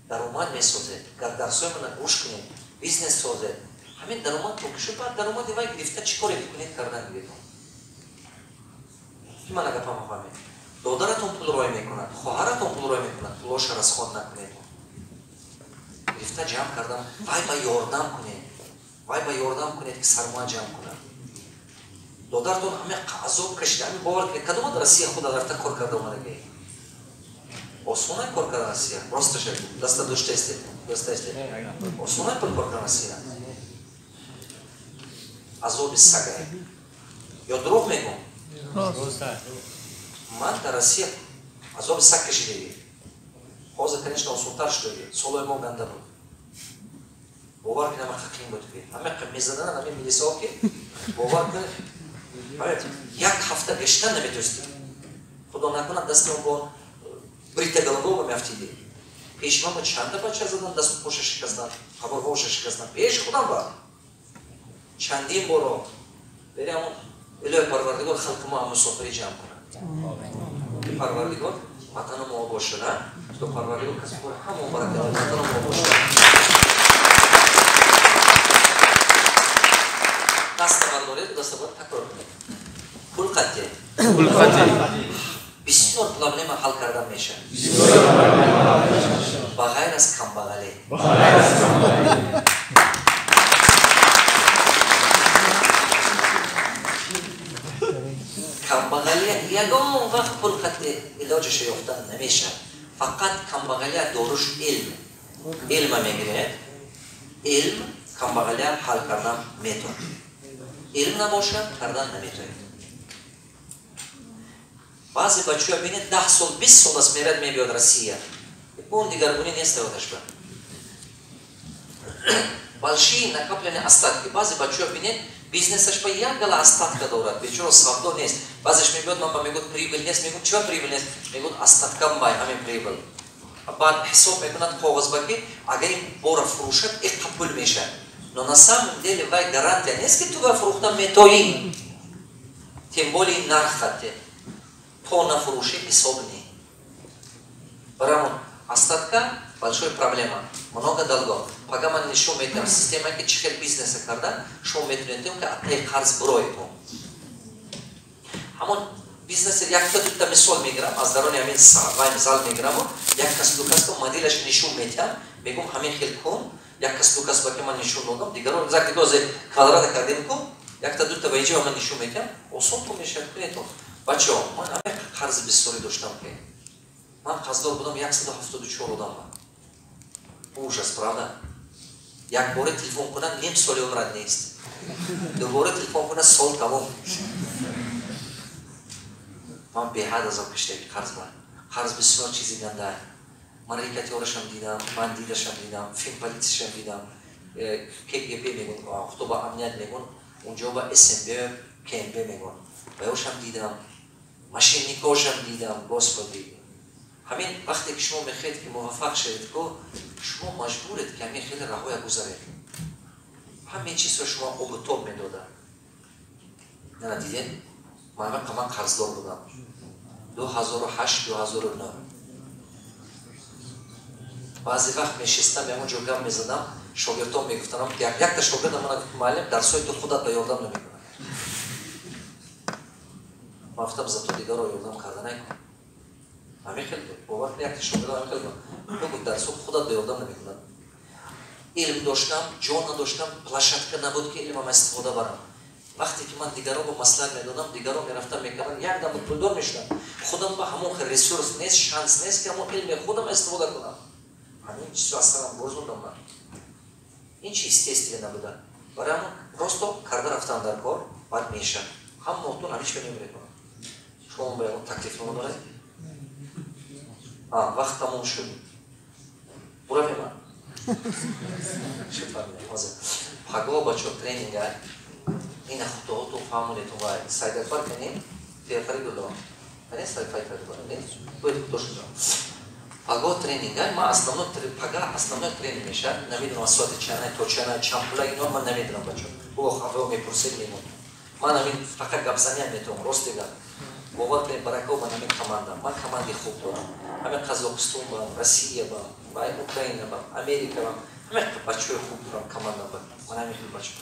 даромад месозед. Дарсои мана гӯш кунед, бизнес созед. Ҳамин даромад то кишуд, баъд даромади вай гирифта чӣ коре кунед, кардан гиред. Ки мана гапама фаҳмед? Додаратон пул рой мекунад, хоҳаратон пул рой мекунад, пулоша расход накунед, гирифта ҷамъ кардан, вай ба ёрдам кунед, вай ба ёрдам кунед, ки сармоя ҷамъ кунад. Додаратон ҳаме азоб кашида, ҳамин бовар кунед. Кадома дар Россия худа рафта кор карда омадагӣ? Осонай кор кардан Россия? Росташа даста дошта истед, даста истед. Осонай пул кор кардан Россия? Азоби сагай. Ё дурӯғ мегӯм? Ман дар Россия азоби саг кашидагӣ. Ҳозир, конечно, осонтар шудагӣ, солои мо ганда буд. Бовар кунед, ҳама қин буд, ки ҳама мезадананд ҳамин милисаҳо, ки бовар кунед, як ҳафта гаштан наметонистем. Худо накунад, дасти он бо брита голова меафтидӣ. Пеши ман ба чанда бача задан, дасту поша шикастан, қабурғоша шикастан пеши худам ба чандин боро. Бери ҳамон илоҳи Парвардигор халқи мо мусофирӣ ҷамъ кунад. Парвардигор ватану мо бошад, то Парвардигор касб ҳамон баракат ватану мо бошад. Даста бардоред, даста бар такрор кунед: пул қатъе пул қатъе бисёр проблема ҳал кардан мешавад, ба ғайр аз камбағалӣ. Ба ғайр аз камбағалӣ. Камбағалия ягон вақт пул қатъе илоҷаша ёфтан намешавад. Фақат камбағалия доруш илм. Илма мегиред, илм камбағалия ҳал кардан метавонад. Илм набошад, кардан наметавонед. Баъзе бачаҳо бинед, 10 сол, 20 сол аст, мерад, мебиёд Россия, он дигаргунӣ нест оташба. Большие накопленные остатки. Баъзе бачаҳо бинед, бизнесаш ба як гала остатка дорад, бечора, савдо нест. Баъзеш мебиёд, ман ба мегӯяд, прибыль нест. Мегӯям, чиба прибыль нест? Мегӯяд, остаткам бай ҳамин прибыль. Баъд ҳисоб мекунад коғазба, ки агар ин бора фурӯшад, иққа пул мешавад. Но на самом деле вай гарантия нест, ки ту ба фурӯхта метоӣ, тем более нарх хатте то нафурӯшӣ ҳисоб не. Барамон остатка большой проблема, много долгов. Пага ман нишон метиҳам система, ки чӣ хел бизнеса карда шумо метавонед, ки атаи қарз бироедтон. Ҳамон бизнес якта дута мисол мегирам, аз дарони ҳамин вай зал мегираму як кас, ду кас моделаш нишон метиҳам, мегӯм, ҳамин хел кун. Як кас, ду кас ба ки ман нишон додам, дигаро зак дигаро квадрата кардем ку, якта дута ба иҷа ман нишон метиҳам, осон ку мешавад, кунедтон. Бачаҳо, ман ҳамин қарзи бисёре доштам, ки ман қарздор будам 174 одам. Ужас, правда? Як боре телефон кунад, ним соли умрат нест, дубора телефон кунад, сол тамом. Ман беҳад азоб кашидаги қарз. Ба қарз бисёр чизи ганда. Ман рэкетёрашам дидам, бандидашам дидам, финполитсияшам дидам, КГБ мегун, худо амният мегун, унҷо ба СМБ, КНБ мегун, ваёшам дидам, мошенникошам дидам. Господи, ҳамин вақте ки шумо мехоҳед, ки муваффақ шавед ку, шумо маҷбуред, ки ҳамин хеле раҳоя гузаред. Ҳамин чизҳо шумо обутоб медодад. Нана, дидед, ман вақта ман қарздор будам 2008, 2009. Баъзе вақт мешистам, ягон ҷо гап мезадам, шогирдон мегуфтанам, якта шогирдам мана гуфт: «Муаллим, дарсҳои ту худат ба ёрдам намекунад». Ман гуфтам: «Зато дигарро ёрдам карда накун». Ҳамин хел буд, бовар кунед, якта шогирдам ҳамин хел буд, гуфт: «Дарсҳо худат ба ёрдам намекунад». Илм доштам, ҷо надоштам, площадка набуд, ки илмам истифода барам. Вақте ки ман дигарон ба маслиҳат медодам, дигарон мерафтам, мекардам, якдам пулдор мешудам. Худам ба ҳамон хел ресурс нест, шанс нест, ки ҳамон илми худам истифода кунам. Ҳамин чизо аз сарам гузондам ман. Ин чи естественно буда. Барои ҳамон просто карда рафтан дар кор, баъд мешавад. Ҳамаотон ҳамин чи мемирекунам. Шумо ба ягон таклифнома доред? Вақт тамом шуд, буравем. Чӣ фаҳмидем ҳозир? Паго, бачо, тренинга ина худоҳотон фаҳмонетон. Вай Сайдакбар кани Фаридулло, кани Сайфаридулло бояд худо шуда. Паго тренинга ма основной, пага основной тренинг мешавад. Намедонам, аз соати чана то чана, чанд пула, ино ман намедонам, бачо. О хафао мепурсед, мемон. Ман ҳамин фақат гапзаниам метавонам, рости гап. Бовар кунед, барако ба ҳамин команда. Ман команди хуб дорам. Ҳамин Қазоқистон ба, Россия ба, Украина ба, Америка ба, ҳамин бачаҳои хуб дорам команда ба. Ман ҳамин хел бача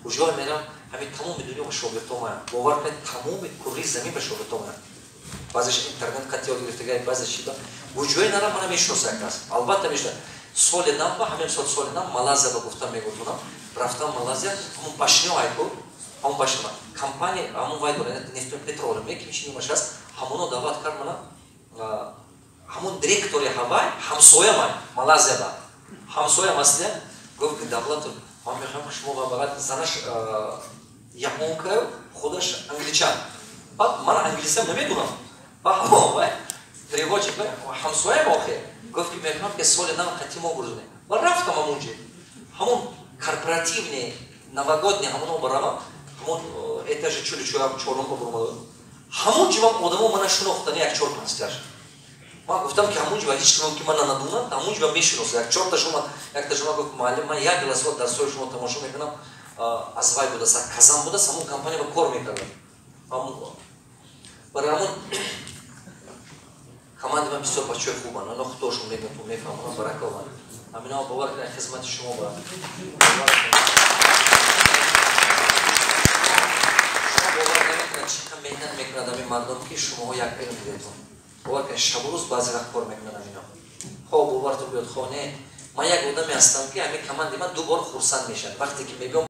куҷо мерам, ҳамин тамоми дунё ба шогирдҳо маям. Бовар кунед, тамоми курри замин ба шогирдҳо маям. Баъзеш интернет қати ёд гирифтага, баъзе чи ба куҷое нарам, мана мешиноса як кас, албатта мешиносад. Соли нав ба ҳамин сол, соли нав Малайзия ба гуфтам, мегуфтам, рафтам Малайзия, ҳамон башнио айку, ҳамон башнио компания, ҳамон вай дора, нефту петролиум, ки чи номаш аст, ҳамоно даъват кард мана. Ҳамон директори ҳавай ҳамсоямай, Малайзия ба ҳамсоям аст. Гуфт, ки Давлатов, ман мехоҳам, ки шумо ба занаш японкаю, худаш англичан. Баъд ман англисиам намедонам, ба ҳамон вай переводчик, ҳамсоям охе, гуфт, ки мехоҳам, ки соли нав қати мо гузонем. Ва рафтам ҳамонҷо, ҳамон корпоративный новогодний ҳамоно барамам, ҳамон этажи чули чорум ба бурмада. Ҳамон ҷо одамо мана шинохтани, як чор панҷташ. Ман гуфтам, ки ҳамон ҷо ҳеҷ ким ки мана надонад, ҳамон ҷо мешиносад. Як чорта шума, якта шума гуфт: «Муаллим, ман як ласот дарсҳои шумо тамошо мекунам». Аз вай будааст, аз Казан будааст, ҳамон компания ба кор мекардам. Барои ҳамон команди ман бисёр бачаҳои хубанд, оно худошон мегӯянд, мефаҳмонам. Баракованд ҳаминао. Бовар кунед, хизмати шумо ба шумо бовар намекунад, чӣ қадр меҳнат мекунад ҳамин мардум, ки шумоҳо як илм дидетон. Бовар кунед, шабу рӯз баъзе вақт кор мекунад ҳамино. Хо бовартон биёд, хо не, ман як одаме ҳастам, ки ҳамин команди ман ду бор хурсанд мешавад вақте ки мебиём.